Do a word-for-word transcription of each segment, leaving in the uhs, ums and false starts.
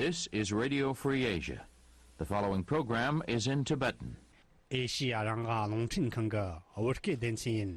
This is Radio Free Asia. The following program is in Tibetan. ཨེ་ཤི་ཡ་རང་དབང་རླུང་འཕྲིན་ཁང་གི་བོད་སྐད་སྡེ་ཚན་ཡིན།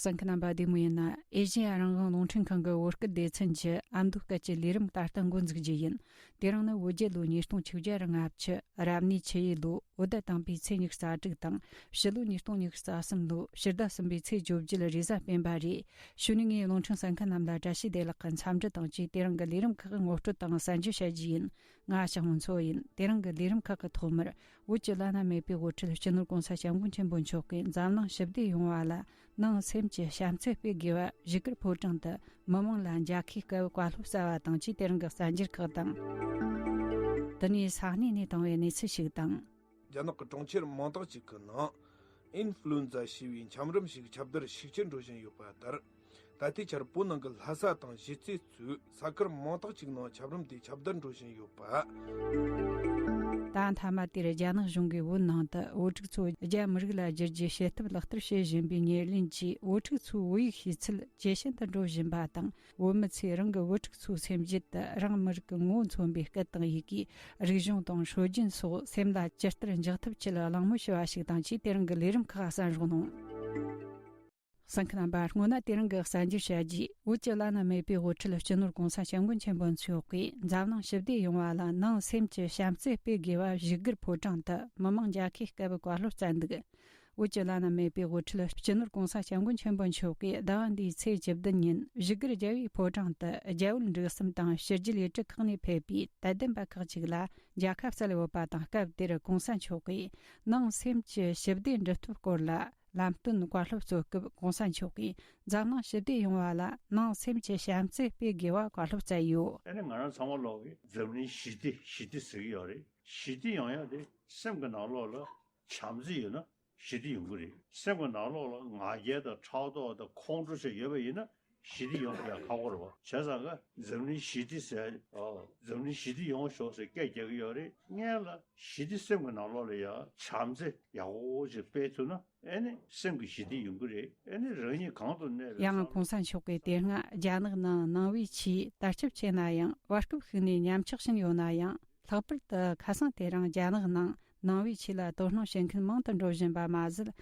གསན་མཁན་རྣམ་པ་བདེ་མོ་ཡིན་ན། ཨེ་ཤེ་ཡ་རང་དབང་རླུང་འཕྲིན་ཁང་གི་བོད་སྐད་སྡེ་ཚན་གྱི་ཨ་མདོའི་སྐད་ཀྱི་ལས་རིམ་ད་ལྟ་འགོ་འཛུགས་རྒྱུ་ཡིན། དེ་རིང་ནི་བོད་རྒྱལ་ལོ་ཉིས་སྟོང་ཆིག་བརྒྱ་རེ་ལྔ་བཅུ་རབ་གནས་ཆུ་ཡོས་ལོ་འོད་ཟླ་དང་པོའི་ཚེས་ཉི་ཤུ་རྩ་དྲུག་དང་། ཕྱི་ལོ་ཉིས་སྟོང་ཉི་ཤུ་རྩ་གསུམ་ལོ་ཕྱི་ཟླ་གསུམ་པའི་ཚེས་བཅོ་བརྒྱད་རེས་གཟའ་སྤེན་པ་རེད། གཞུག་ནས་ངས་རླུང་འཕྲིན་གསན་མཁན་རྣམས་ལ་བཀྲ་ཤིས་བདེ་ལེགས་ཀྱི་འཚམས་འདྲི་དང་བཅས། དེ་རིང་གི་ལས་རིམ་ཁག་ངོ་སྤྲོད་དང་གསན་རྒྱུ་བྱ་རྒྱུ་ཡིན། ང་ཞང་མོ་མཚོ་ཡིན། དེ་རིང་གི་ལས་རིམ་ཁག་གི་ཐོག་མར། བོད་ཀྱི་བླ་ན་མེད་པའི་དབུ་ཁྲིད་སྤྱི་ནོར་༸གོང་ས་༸སྐྱབས་མགོན་ཆེན་པོ་མཆོག་གིས་འཛམ་གླིང་ཞི་བདེ་ཡོང་བ་ལ་ནང་སེམས་ཀྱི་བྱམས་བརྩེ་སྤེལ་དགོས་པ་བཞུགས་སྒར་ཕོ་བྲང་དུ་མི་མང་ལ་མཇལ་ཁའི་སྐབས་བཀའ་སློབ་སྩལ་བ་དང་བཅས། དེ་རིང་གི་གསར་འགྱུར་ཁག་དང་། དེ་ནས་ས་གནས་ནས་བཏང་བའི་གནས་ཚུལ་ཞིག་དང་། རྒྱ་ནག་གི་གྲོང་ཁྱེར་མང་དག་ཅིག་གི་ནང་ཨིན་ཧྥུ་ལུ་ཨེན་ཛ་ཞེས་པའི་འཁྱམ་རུམ་ཞིག་ཁྱབ་གདལ་ཤུགས་ཆེར་འགྲོ་བཞིན་ཡོད་པ་ལྟར། ད་ལྟའི་ཆར་བོད་ནང་གི་ལྷ་ས་དང་གཞིས་རྩེ་གཙོས་ས་ཁུལ་མང་དག་ཅིག་ནང་འཁྱམ་རུམ་དེ་ཁྱབ་གདལ་འགྲོ་བཞིན་ཡོད་པ། ད་མཐའ་མ་དེར་རྒྱ་ནག་གཞུང་གིས་བོད་ནང་དུ་བོད་ཕྲུག་ཚོ་རྒྱ་མི་རིགས་ལ་བསྒྱུར་རྒྱུའི་བྱེད་ཐབས་ལག་བསྟར་བྱེད་བཞིན་པའི་ཉེར་ལེན་གྱིས། བོད་ཕྲུག་ཚོའི་བོད་ཡིག་ཤེས་ཚད་ཇེ་ཞན་དུ་འགྲོ་བཞིན་པ་དང་། བོད་མི་ཚོས་རང་གི་བོད་ཕྲུག་ཚོའི་སེམས་རྒྱུད་དུ་རང་མི་རིགས་ཀྱི་ངོ་བོ་མཚོན་པའི་སྐད་དང་ཡི་གེ། རིག་གཞུང་དང་སྲོལ་རྒྱུན་སོགས་སེམས་ལ་ཇི་ལྟར་འཇགས་ཐབས་ཆེད་གླེང་མོལ་ཞུ་བ་ཞིག་དང་བཅས། དེ་རིང་གི་ལས་རིམ་ཁག་གསན་རོགས་གནང་། གསན་མཁན་རྣམ་པ། སྔོན་ན་དེ་རིང་གི་གསར་འགྱུར་བྱ་རྒྱུས། བོད་ཀྱི་བླ་ན་མེད་པའི་དབུ་ཁྲིད་སྤྱི་ནོར་༸གོང་ས་༸སྐྱབས་མགོན་ཆེན་པོ་མཆོག་གིས་འཛམ་གླིང་ཞི་བདེ་ཡོང་བ་ལ་ནང་སེམས་ཀྱི་བྱམས་བརྩེ་སྤེལ་དགོས་པ་བཞུགས་སྒར་ཕོ་བྲང་དུ་མི་མང་མཇལ་ཁའི་སྐབས་བཀའ་སློབ་སྩལ་འདུག། བོད་ཀྱི་བླ་ན་མེད་པའི་དབུ་ཁྲིད་སྤྱི་ནོར་༸གོང་ས་༸སྐྱབས་མགོན་ཆེན་པོ་མཆོག་གིས་ཟླ་བ་འདིའི་ཚེས་བཅུ་བདུན་ཉིན་བཞུགས་སྒར་རྒྱལ་བའི་ཕོ་བྲང་དུ་རྒྱ་བོད་འབྲེལ་ཟམ་དང་ཕྱི་རྒྱལ་ལས་བྲེལ་ཁག་ནས་ཕེབས་པའི་དད་ལྡན་པ་ཁག་ཅིག་ལ་མཇལ་ཁ་སྩལ་ཡོད་པ་དང་། སྐབས་དེར་༸གོང་ས་མཆོག་གིས་ནང་སེམས་ཀྱི་ཞི་བདེ་འགྲུབ་ཐབས་སྐོར་ལ། ལམ་སྟོན་བཀའ་སློབ་སྩོལ་སྐབས་༸གོང་ས་མཆོག་གིས་འཛམ་གླིང་ཞི་བདེ་ཡོང་བ་ལ་ནང་སེམས་ཀྱི་བྱམས་བརྩེ་སྤེལ་དགོས་པ་བཀའ་སློབ་སྩལ་ཡོད། ཨ་ནི་ང་རང་ཚང་མ་ལོག་གིས་འཛམ་གླིང་ཞི་བདེ་ཞི་བདེ་ཟེར་གྱི་ཡོད་རེད། ཞི་བདེ་ཡོང་ཡག་དེ་སེམས་ཀྱི་ནང་ལོགས་ལ་བྱམས་བརྩེ་ཡོད་ན་ཞི་བདེ་ཡོང་གི་རེད། སེམས་ཀྱི་ནང་ལོགས་ལ་ང་རྒྱལ་དང་ཕྲག་དོག་དང་ཁོང་ཁྲོ་བྱས་ཡོད་པ་ཡིན་ན་ཞི་བདེ་ཡོང་ཡག་ཁག་པོ་རེད་བ། བྱས་ཙང་ཀ་འཛམ་གླིང་ཞི་བདེ་ཟེར། ཨོ། འཛམ་གླིང་ཞི་བདེ་ཡོང་ཤོག་ཟེར་སྐད་རྒྱག་གི་ཡོད་རེད། སྔོན་ལ་ཞི་བདེ་སེམས་ཀྱི་ནང་ལོགས་ལ་ཡ་བྱམས་བརྩེ་ཡག་པོ་ཅིག་སྤེལ་ཐུབ་ན། ཨེ་ནི་སེམས་ཀྱི་ཞི་བདེ་ཡོང་གི་རེད། ཨེ་ནི་རང་ཉིད་གང་དུ་གནས་པའི་ཡང་༸གོང་ས་མཆོག་གིས་དེ་སྔ་རྒྱ་ནག་ནང་ནང་པའི་ཆོས་དར་ཁྱབ་ཆེ་ན་ཡང་། བར་སྐབས་ཤིག་ནས་ཉམས་ཆག་ཕྱིན་ཡོད་ན་ཡང་། ལྷག་པར་དུ་ཁ་སང་དེ་རིང་རྒྱ་ནག་ནང་ནང་པའི་ཆོས་ལ་དོ་སྣང་བྱེད་མཁན་མང་དུ་འགྲོ་བཞིན་པ་མ་ཟད།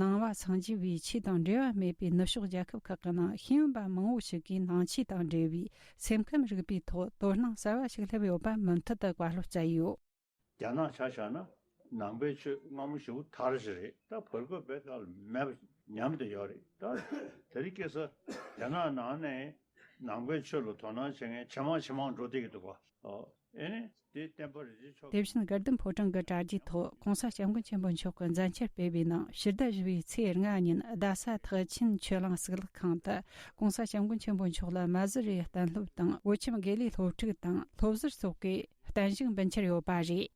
ནང་པ་སངས་རྒྱས་པའི་ཆོས་དང་འབྲེལ་བ་མེད་པའི་ནུབ་ཕྱོགས་རྒྱལ་ཁབ་ཁག་གི་ནང་ཤེས་ཡོན་པ་མང་བོ་ཞིག་གིས་ནང་ཆོས་དང་འབྲེལ་བའི་སེམས་ཁམས་རིག་པའི་ཐོག་དོ་སྣང་གསར་བ་ཞིག་སླེབས་ཡོད་པ་མུ་མཐུད་དུ་བཀའ་སློབ་སྩལ་ཡོད། རྒྱ་ནག་ཆ་བཞག་ན་ནང་པའི་ཆོས་སྔ་མོ་ཞེ་པོ་དར་ཞིག་རེད། ད་བར་སྐབས་བེ་ཁ་ལ་མེད་པ་ཉམས་བསྡད་ཡོད་རེད། ད་དེ་རིང་ཁ་སང་རྒྱ་ནག་ནང་ནས་ནང་པའི་ཆོས་ལ་དོ་སྣང་བྱེད་མཁན་ཇེ་མང་ཇེ་མང་འགྲོ་བསྡད་ཀྱི་འདུག་ག། ཨོ། ཨེ་ནི་དེ་བསྟན་པ་རིན་ཆེན་མཆོག་དེ་བཞིན་དགའ་ལྡན་ཕོ་བྲང་གི་གྲ་རྒྱའི་ཐོག་༸གོང་ས་༸སྐྱབས་མགོན་ཆེན་པོ་མཆོག་གི་མཛད་འཆར་སྤེལ་བའི་ནང་ཕྱི་ཟླ་བཞི་པའི་ཚེས་ལྔ་ཉིན་རྡ་ས་ཐེག་ཆེན་ཆོས་གླིང་གཙུག་ལག་ཁང་དུ་༸གོང་ས་༸སྐྱབས་མགོན་ཆེན་པོ་མཆོག་ལ་མ་ཟི་རི་གཏན་སློབ་དང་བོད་ཁྱིམ་དགེ་ལས་སློབ་ཕྲུག་དང་སློབ་ཟུར་སོགས་ཀྱིས་བརྟན་བཞུགས་འབུལ་འཆར་ཡོད་པ་རེད།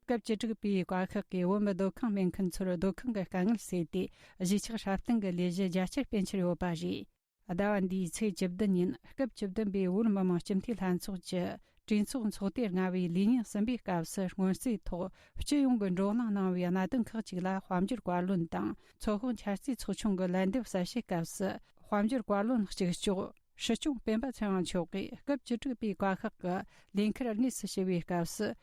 སྐབས་བཅུ་དྲུག་པའི་བཀའ་ཤག་གིས་བོད་མི་སྡོད་ཁང་མེད་མཁན་ཚོར་སྡོད་ཁང་གི་དཀའ་ངལ་སེལ་ཏེ་གཞིས་ཆགས་སྲ་བརྟན་གྱི་ལས་གཞི་རྒྱ་ཆེར་སྤེལ་འཆར་ཡོད་པ་རེད། ཟླ་བ་འདིའི་ཚེས་བཅུ་བདུན་ཉིན་སྐབས་བཅུ་བདུན་པའི་བོད་མི་མང་སྤྱི་འཐུས་ལྷན་ཚོགས་ཀྱི་གྲོས་ཚོགས་ཚོགས་ཐེངས་ལྔ་པའི་ལས་ཉིན་གསུམ་པའི་སྐབས་སུ་སྔོན་རྩིས་ཐོག་སྤྱི་ཡོངས་ཀྱི་བགྲོ་གླེང་གནང་བའི་གནད་དོན་ཁག་ཅིག་ལ་དཔལ་འབྱོར་བཀའ་བློན་དང་ཚོགས་ཁང་འཆར་རྩིས་ཚོགས་ཆུང་གི་ལན་འདེབས་གསལ་བཤད་སྐབས་སུ་དཔལ་འབྱོར་བཀའ་བློན་གཅིག་ལྕོགས་སྲིད་སྐྱོང་སྤེན་པ་ཚེ་དབང་མཆོག་གིས་སྐབས་བཅུ་དྲུག་པའི་བཀའ་ཤག་གི་ལས་འཁུར་དངོས་སུ་ཞུ་བའི་སྐབས་སུ།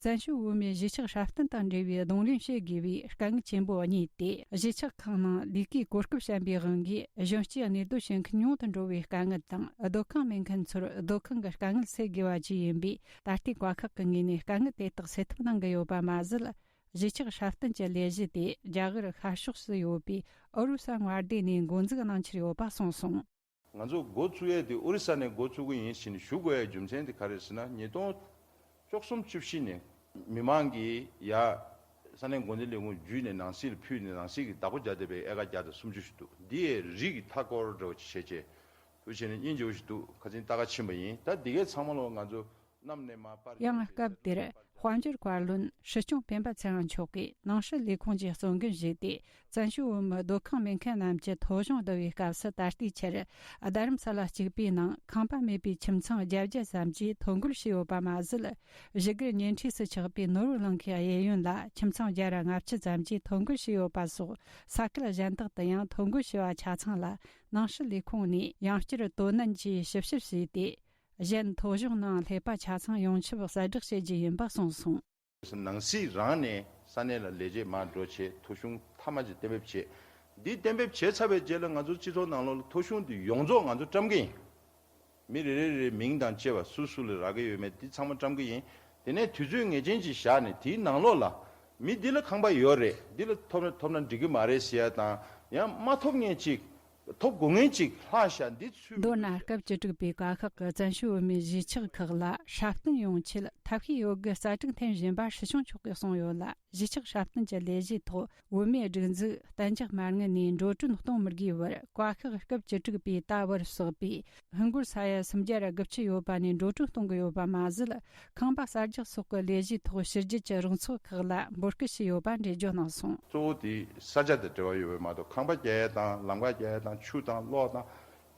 བཙན་བྱོལ་བོད་མིའི་གཞིས་ཆགས་སྲ་བརྟན་དང་འབྲེལ་བའི་གདོང་ལེན་བྱེད་དགོས་པའི་དཀའ་ངལ་ཆེན་པོ་གཉིས་ཏེ། གཞིས་ཆགས་ཁག་ནང་ལས་ཀའི་གོ་སྐབས་ཞན་པའི་དབང་གིས་གཞོན་སྐྱེས་གནས་སྡོད་བྱེད་མཁན་ཉུང་དུ་འགྲོ་བའི་དཀའ་ངལ་དང་། སྡོད་ཁང་མེད་མཁན་ཚོར་སྡོད་ཁང་གི་དཀའ་ངལ་སེལ་དགོས་པ་བཅས་ཡིན་པས། ད་ལྟའི་བཀའ་ཤག་གི་ངོས་ནས་དཀའ་ངལ་དེ་དག་སེལ་ཐབས་གནང་གི་ཡོད་པ་མ་ཟད། གཞིས་ཆགས་སྲ་བརྟན་གྱི་ལས་གཞི་དེ་རྒྱ་གར་ཤར་ཕྱོགས་སུ་ཡོད་པའི་ཨོ་རུ་ས་མངའ་སྡེ་ནས་འགོ་འཛུགས་གནང་འཆར་ཡོད་པ་གསུངས་སོང་། ང་ཚོ་འགོ་བཙུགས་ཡས་དེ་ཨོ་རི་ས་ནས་འགོ་བཙུགས་ཀྱི་ཡིན་ཞེས་ནས་ཞུ་དགོས་ཡའི་རྒྱུ་མཚན་དེ་ག་རེ་ཟེར་ན། ཉིས་སྟོང་བཅུ་གསུམ་བཅུ་བཞི་ནས་མི་མང་གིས་ཡ་ས་གནས་འགོ་འཛིན་ལས་ཁུངས་བརྒྱུད་ནས་ནང་སྲིད་ལ་ཕུལ་ནས་ནང་སྲིད་ཀྱི་བདག་པོ་རྒྱག་བསྡད་པའི་ཨེ་ཀར་བརྒྱ་དང་སུམ་ཅུ་ཞིག་འདུག། འདི་ཡའི་རིགས་ཀྱི་མཐའ་སྐོར་འདྲ་བོ་ཅིག་བྱས་རྗེས་དུ་བྱས་ནས་སྙིང་རྗེ་བོ་ཞིག་འདུག། ཁ་སང་ལྟ་ག་ཕྱིན་པ་ཡིན། ད་འདི་གའི་ཚང་མ་ལོ་ང་ཚོ་ ཡང་སྐབས་དེར་དཔལ་འབྱོར་བཀའ་བློན་སྲིད་སྐྱོང་སྤེན་པ་ཚེ་དབང་མཆོག་གིས་ནང་སྲིད་ལས་ཁུངས་ཀྱི་གཙོ་འགན་བཞེས་ཏེ། བཙན་བྱོལ་བོད་མི་སྡོད་ཁང་མེད་མཁན་རྣམས་ཀྱི་ཐོ་གཞུང་བསྡུ་བའི་སྐབས་སུ། ད་ལྟའི་ཆར་རྡ་རམ་ས་ལ་གཅིག་པུའི་ནང་ཁང་པ་མེད་པའི་ཁྱིམ་ཚང་བརྒྱད་བརྒྱ་ཙམ་གྱིས་ཐོ་འགོད་བྱས་ཡོད་པ་མ་ཟད། བཞུགས་སྒར་ཉེ་འཁྲིས་སུ་ཆགས་པའི་ནོར་བུ་གླིང་ཁའི་གཡས་གཡོན་ལ་ཁྱིམ་ཚང་བརྒྱ་ར་ལྔ་བཅུ་ཙམ་གྱིས་ཐོ་འགོད་བྱས་ཡོད་པ་སོགས། ས་ཁུལ་གཞན་དག་ཏུ་ཡང་ཐོ་འགོད་བྱས་པ་ཆ་ཚང་ལ་ནང་སྲིད་ལས་ཁུངས་ནས་ཡང་བསྐྱར་དོ་ནན་གྱིས་ཞིབ་བཤེར་བྱས་ཏེ། གཞན་ཐོ་གཞུང་ནང་སླེབས་པ་ཆ་ཚང་ཡོངས་ཁྱབ་གསལ་བསྒྲགས་བྱེད་རྒྱུ་ཡིན་པ་གསུངས་སོང་། ནང་སྲིད་རང་ནས་ས་གནས་ལ་ལས་བྱེད་མར་འགྲོ་བྱས། ཐོ་གཞུང་མཐའ་མ་ཅིག་གཏན་འབེབས་བྱས། འདི་གཏན་འབེབས་བྱས་ཚར་བའི་རྗེས་ལ་ང་ཚོ་སྤྱི་ཚོགས་ནང་ལོགས་ལ་ཐོ་གཞུང་འདི་ཡོངས་རྫོགས་ང་ཚོ་བཀྲམ་གི་ཡིན། མི་རེ་རེ་རེའི་མིང་དང་བཅས་པ་སུ་སུ་ལ་རག་གི་ཡོད་མེད་འདི་ཚང་མ་བཀྲམ་གི་ཡིན། དེ་ནས་དུས་ཚོད་ངེས་ཅན་ཅིག་བཞག་ནས་དེའི་ནང་ལོགས་ལ་མི་འདི་ལ་ཁང་པ་ཡོད་རེད། འདི་ལ་ཐོབ་ན་ཐོབ་ན་འགྲིག་གི་མ་རེད་ཟེར་ཡ་དང་། ཡང་མ་ཐོབ་མཁན་ཅིག་ཐོབ་དགོས་མཁན་ཅིག་ལྷག་ཤག་འདི་ཚུད། མདོར་ན་སྐབས་བཅུ་དྲུག་པའི་བཀའ་ཤག་གིས་བཙན་བྱོལ་བོད་མིའི་གཞིས་ཆགས་ཁག་ལ་སྲ་བརྟན་ཡོང་ཆེད་ཐབས་ཤེས་ཡོད་དགུའི་རྩ་དྲུག་འཐེན་བཞིན་པ་སྲིད་སྐྱོང་མཆོག་གིས་གསུངས་ཡོད་ལ། གཞིས་ཆགས་སྲ་བརྟན་གྱི་ལས་གཞིའི་ཐོག་བོད་མིའི་སྒྲིག་འཛུགས་གཏན་འཇགས་མ་དངུལ་ནས་འགྲོ་གྲོན་གཏོང་མི་དགོས་པར་བཀའ་ཤག་སྐབས་བཅུ་དྲུག་པའི་ད་བར་བསགས་པའི་ཧིན་སྒོར་ས་ཡ་སུམ་བརྒྱ་དགུ་བཅུ་ཡོད་པ་ནས་འགྲོ་གྲོན་གཏོང་གི་ཡོད་པ་མ་ཟད། ཁང་པ་གསར་རྒྱག་སོགས་ཀྱི་ལས་གཞིའི་ཐོག་ཕྱི་རྒྱལ་གྱི་རོགས་ཚོགས་ཁག་ལ་འབོད་སྐུལ་བྱས་ཡོད་པ་འགྲེལ་བརྗོད་གནང་སོང་། གཙོ་བོ་དེ་ས་ཆ་དང་འབྲེལ་བ་ཡོད་པ་མ་གཏོགས། ཁང་པ་རྒྱག་ཡ་དང་ལམ་ཁ་རྒྱག་ཡ་དང་ཆུ་དང་གློག་དང་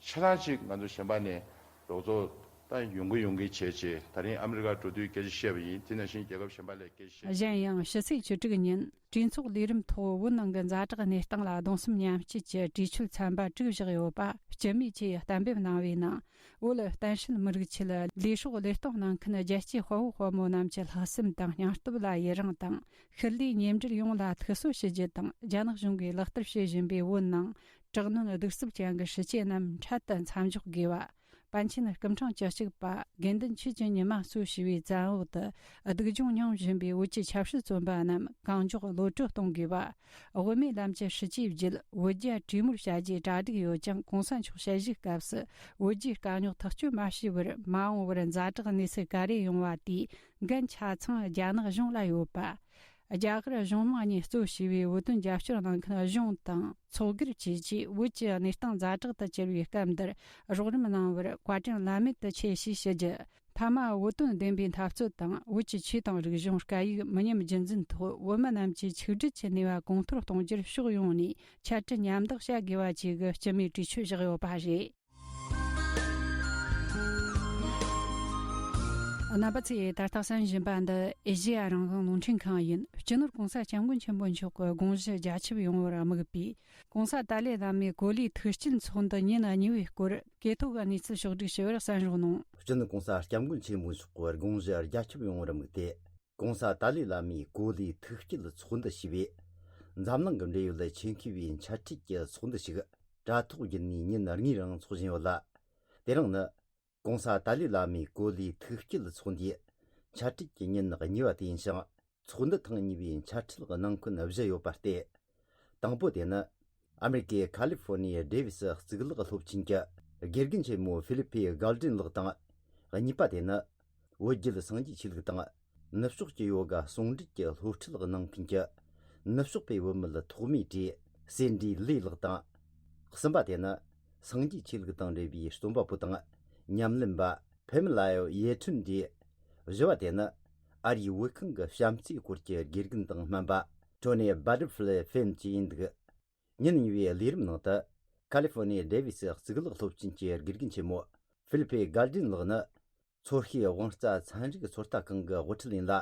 ཆ་ཚང་ཅིག་ང་ཚོ་གཞན་པ་ནས་རོགས་ཚོགས་ད་ཡོང་གི་ཡོང་གི་བྱས་བྱས། ད་རིང་ཨ་མི་རི་ཀ་འགྲོ་དུས་སྐད་ཆ་བཤད་པ་ཡིན། དེ་ནང་བཞིན་རྒྱལ་ཁབ་གཞན་པ་ལ་སྐད་ཆ་བཤད། གཞན་ཡང་ཕྱི་ཚེས་བཅུ་དྲུག་ཉིན་གྲོས་ཚོགས་ལས་རིམ་ཐོག་བོད་ནང་གི་ཛ་དྲག་གནས་སྟངས་ལ་གདུང་སེམས་མཉམ་སྐྱེད་ཀྱི་གྲོས་ཆོད་ཚན་པ་དྲུག་བཞག་ཡོད་པ་སྤྱི་མོས་ཀྱིས་གཏན་འབེབས་གནང་བའི་ནང་། བོད་གཏན་སྲིད་མི་རིགས་ཆེད་ལས་སྲོག་བློས་གཏོང་གནང་མཁན་རྒྱལ་གཅེས་དཔའ་བོ་དཔའ་མོ་རྣམས་ཀྱི་ལྷག་བསམ་དང་སྙིང་སྟོབས་ལ་ཡི་རང་དང་། ཤུལ་ལུས་ཉེ་འབྲེལ་ཡོངས་ལ་ཐུགས་གསོ་ཞུ་རྒྱུ་དང་། རྒྱ་ནག་གཞུང་གིས་ལག་བསྟར་བྱེད་བཞིན་པའི་བོད་ནང་དྲག་གནོན་གདུག་རྩུབ་ཅན་གྱི་སྲིད་བྱུས་རྣམས་འཕྲལ་དུ་མཚམས་འཇོག་དགོས་པ། པཎ་ཆེན་སྐུ་ཕྲེང་བཅུ་གཅིག་པ་དགེ་འདུན་ཆོས་ཀྱི་ཉི་མ་གཙོ་བྱས་པའི་བཙན་འོག་ཏུ་སྡུག་སྦྱོང་མྱོང་བཞིན་པའི་བོད་ཀྱི་ཆབ་སྲིད་བཙོན་པ་རྣམས་གང་མགྱོགས་གློད་གྲོལ་གཏོང་དགོས་པ། དབུ་མའི་ལམ་གྱི་སྲིད་བྱུས་བརྒྱུད་བོད་རྒྱ་གྲོས་མོལ་བྱ་རྒྱུའི་གྲ་སྒྲིག་ཡོད་ཀྱང་། གོང་ས་མཆོག་དཔྱད་ཞིབ་སྐབས་སུ་བོད་རྒྱའི་དཀའ་རྙོག་ཐག་གཅོད་མ་བྱས་པར་མ་འོངས་པར་ཛ་དྲག་གནས་ཚུལ་ག་རེ་ཡོང་བ་དེའི་འགན་ཆ་ཚང་རྒྱ་ནག་གཞུང་ལ་ཡོད་པ། རྒྱ་གར་གཞུང་མང་གཉིས་གཙོ་བྱས་པའི་བོད་དོན་རྒྱབ་སྐྱོར་གནང་མཁན་གཞུང་དང་ཚོགས་སྒེར་བཅས་ཀྱིས་བོད་ཀྱི་གནས་སྟངས་ཛ་དྲག་ཏུ་གྱུར་བའི་སྐབས་འདིར་རོགས་རམ་གནང་བར་བཀའ་དྲིན་བླ་མེད་དུ་ཆེ་ཞེས་ཞུ་རྒྱུ། མཐའ་མ་བོད་དོན་བདེན་པའི་འཐབ་རྩོད་དང་། བོད་ཀྱི་ཆོས་དང་རིག་གཞུང་སྐད་ཡིག་མི་ཉམས་རྒྱུན་འཛིན་ཐོག་བོད་མི་རྣམས་ཀྱི་ཆིག་སྒྲིལ་གྱི་ནུས་པ་གོང་མཐོར་གཏོང་རྒྱུར་ཕྱོགས་ཡོངས་ནས་འཆད་ཁྲིད་མཉམ་བདག་བྱ་དགོས་པ་བཅས་ཀྱི་སྤྱི་མོས་གྲོས་ཆོད་བཞག་ཡོད་པ་རེད། རྣམ་པ་ཚོས་ད་ལྟ་གསན་བཞིན་པ་འདི་ཨེ་ཤེ་ཡ་རང་དབང་རླུང་འཕྲིན་ཁང་ཡིན། སྤྱི་ནོར་༸གོང་ས་༸སྐྱབས་མགོན་ཆེན་པོ་མཆོག་གི་དགོངས་གཞི་རྒྱ་ཁྱབ་ཡོང་བར་དམིགས་པའི་༸གོང་ས་ཏཱ་ལའི་བླ་མའི་གོ་ལའི་ཐུགས་བསྐྱེད་ཚོགས་འདུ་ཉིན་གཉིས་པའི་སྐོར་གོ་ཐོས་ཀྱི་གནས་ཚུལ་ཕྱོགས་བསྒྲིགས་ཞུ་བར་གསན་རོགས་གནང་། སྤྱི་ནོར་༸གོང་ས་༸སྐྱབས་མགོན་ཆེན་པོ་མཆོག་གི་དགོངས་གཞི་རྒྱ་ཁྱབ་ཡོང་བར་དམིགས་ཏེ། ༸གོང་ས་ཏཱ་ལའི་བླ་མའི་གོ་ལའི་ཐུགས་བསྐྱེད་ཚོགས་འདུ་ཞེས་པའི་འཛམ་གླིང་གི་འབྲེལ་ཡོད་ཆེད་མཁས་པའི་འཆད་ཁྲིད་ཀྱི་ཚོགས་འདུ་ཞིག་དྲ་ཐོག་བརྒྱུད་ནས་ཉིན་གཉིས་རིང་འཚོགས་བཞིན་ཡོད་ལ། དེ་རིང་ནི་༸གོང་ས་ཏཱ་ལའི་བླ་མའི་གོ་ལའི་ཐུགས་བསྐྱེད་ཚོགས་འདུའི་འཆད་ཁྲིད་ཀྱི་ཉིན་གཉིས་པ་དེ་ཡིན་ཞིང་། ཚོགས་འདུ་ཐེངས་གཉིས་པའི་འཆད་ཁྲིད་གནང་མཁན་བཞི་ཡོད་པ་སྟེ། དང་པོ་དེ་ནི་ཨ་མེ་རི་ཀའི་ཁ་ལི་ཧྥོ་ནི་ཡའི་ཌེ་ཝི་སི་གཙུག་ལག་སློབ་ཆེན་གྱི་དགེ་རྒན་ཆེན་མོ་ཧྥི་ལི་ཕི་གྷལ་ཏིན་ལགས་དང་། གཉིས་པ་དེ་ནི་བོད་བརྒྱུད་སངས་རྒྱས་ཆོས་ལུགས་དང་ནུབ་ཕྱོགས་ཀྱི་ཡོ་ག་ཟུང་འབྲེལ་གྱི་སློབ་ཁྲིད་གནང་མཁན་གྱི་ནུབ་ཕྱོགས་པའི་བུད་མེད་ཐོག་མའི་གྲས་སེ་འདྲི་ལི་ལགས་དང་། གསུམ་པ་དེ་ནི་སངས་རྒྱས་ཆོས་ལུགས་དང་འབྲེལ་བའི་རྩོམ་པ་པོ་དང་ཉམས་ལེན་པ་ཕེ་མི་ལ་ཡོ་ཡེ་ཁྲུན་ཏེ། བཞི་བ་དེ་ནི་ཨ་རིའི་བོད་ཁང་གི་བྱམས་བརྩེའི་སྐོར་གྱི་དགེ་རྒན་དང་སྨན་པ་ཊོ་ནི་བྷ་ཏར་ཕི་ལེ་ཧྥིན་གྱིས་ཡིན་འདུག་ཉིན་གཉིས་པའི་ལས་རིམ་ནང་དུ་ཁ་ལི་ཧྥོ་ནི་ཡའི་ཌེ་ཝི་སི་གཙུག་ལག་སློབ་ཆེན་གྱི་དགེ་རྒན་ཆེན་མོ་ཧྥི་ལི་ཕི་གྷལ་ཏིན་ལགས་ནི་ཚོར་ཤེས་དབང་རྩ་ཚན་རིག་ཚོད་ལྟ་ཁང་གི་དབུ་ཁྲིད་ཡིན་ལ།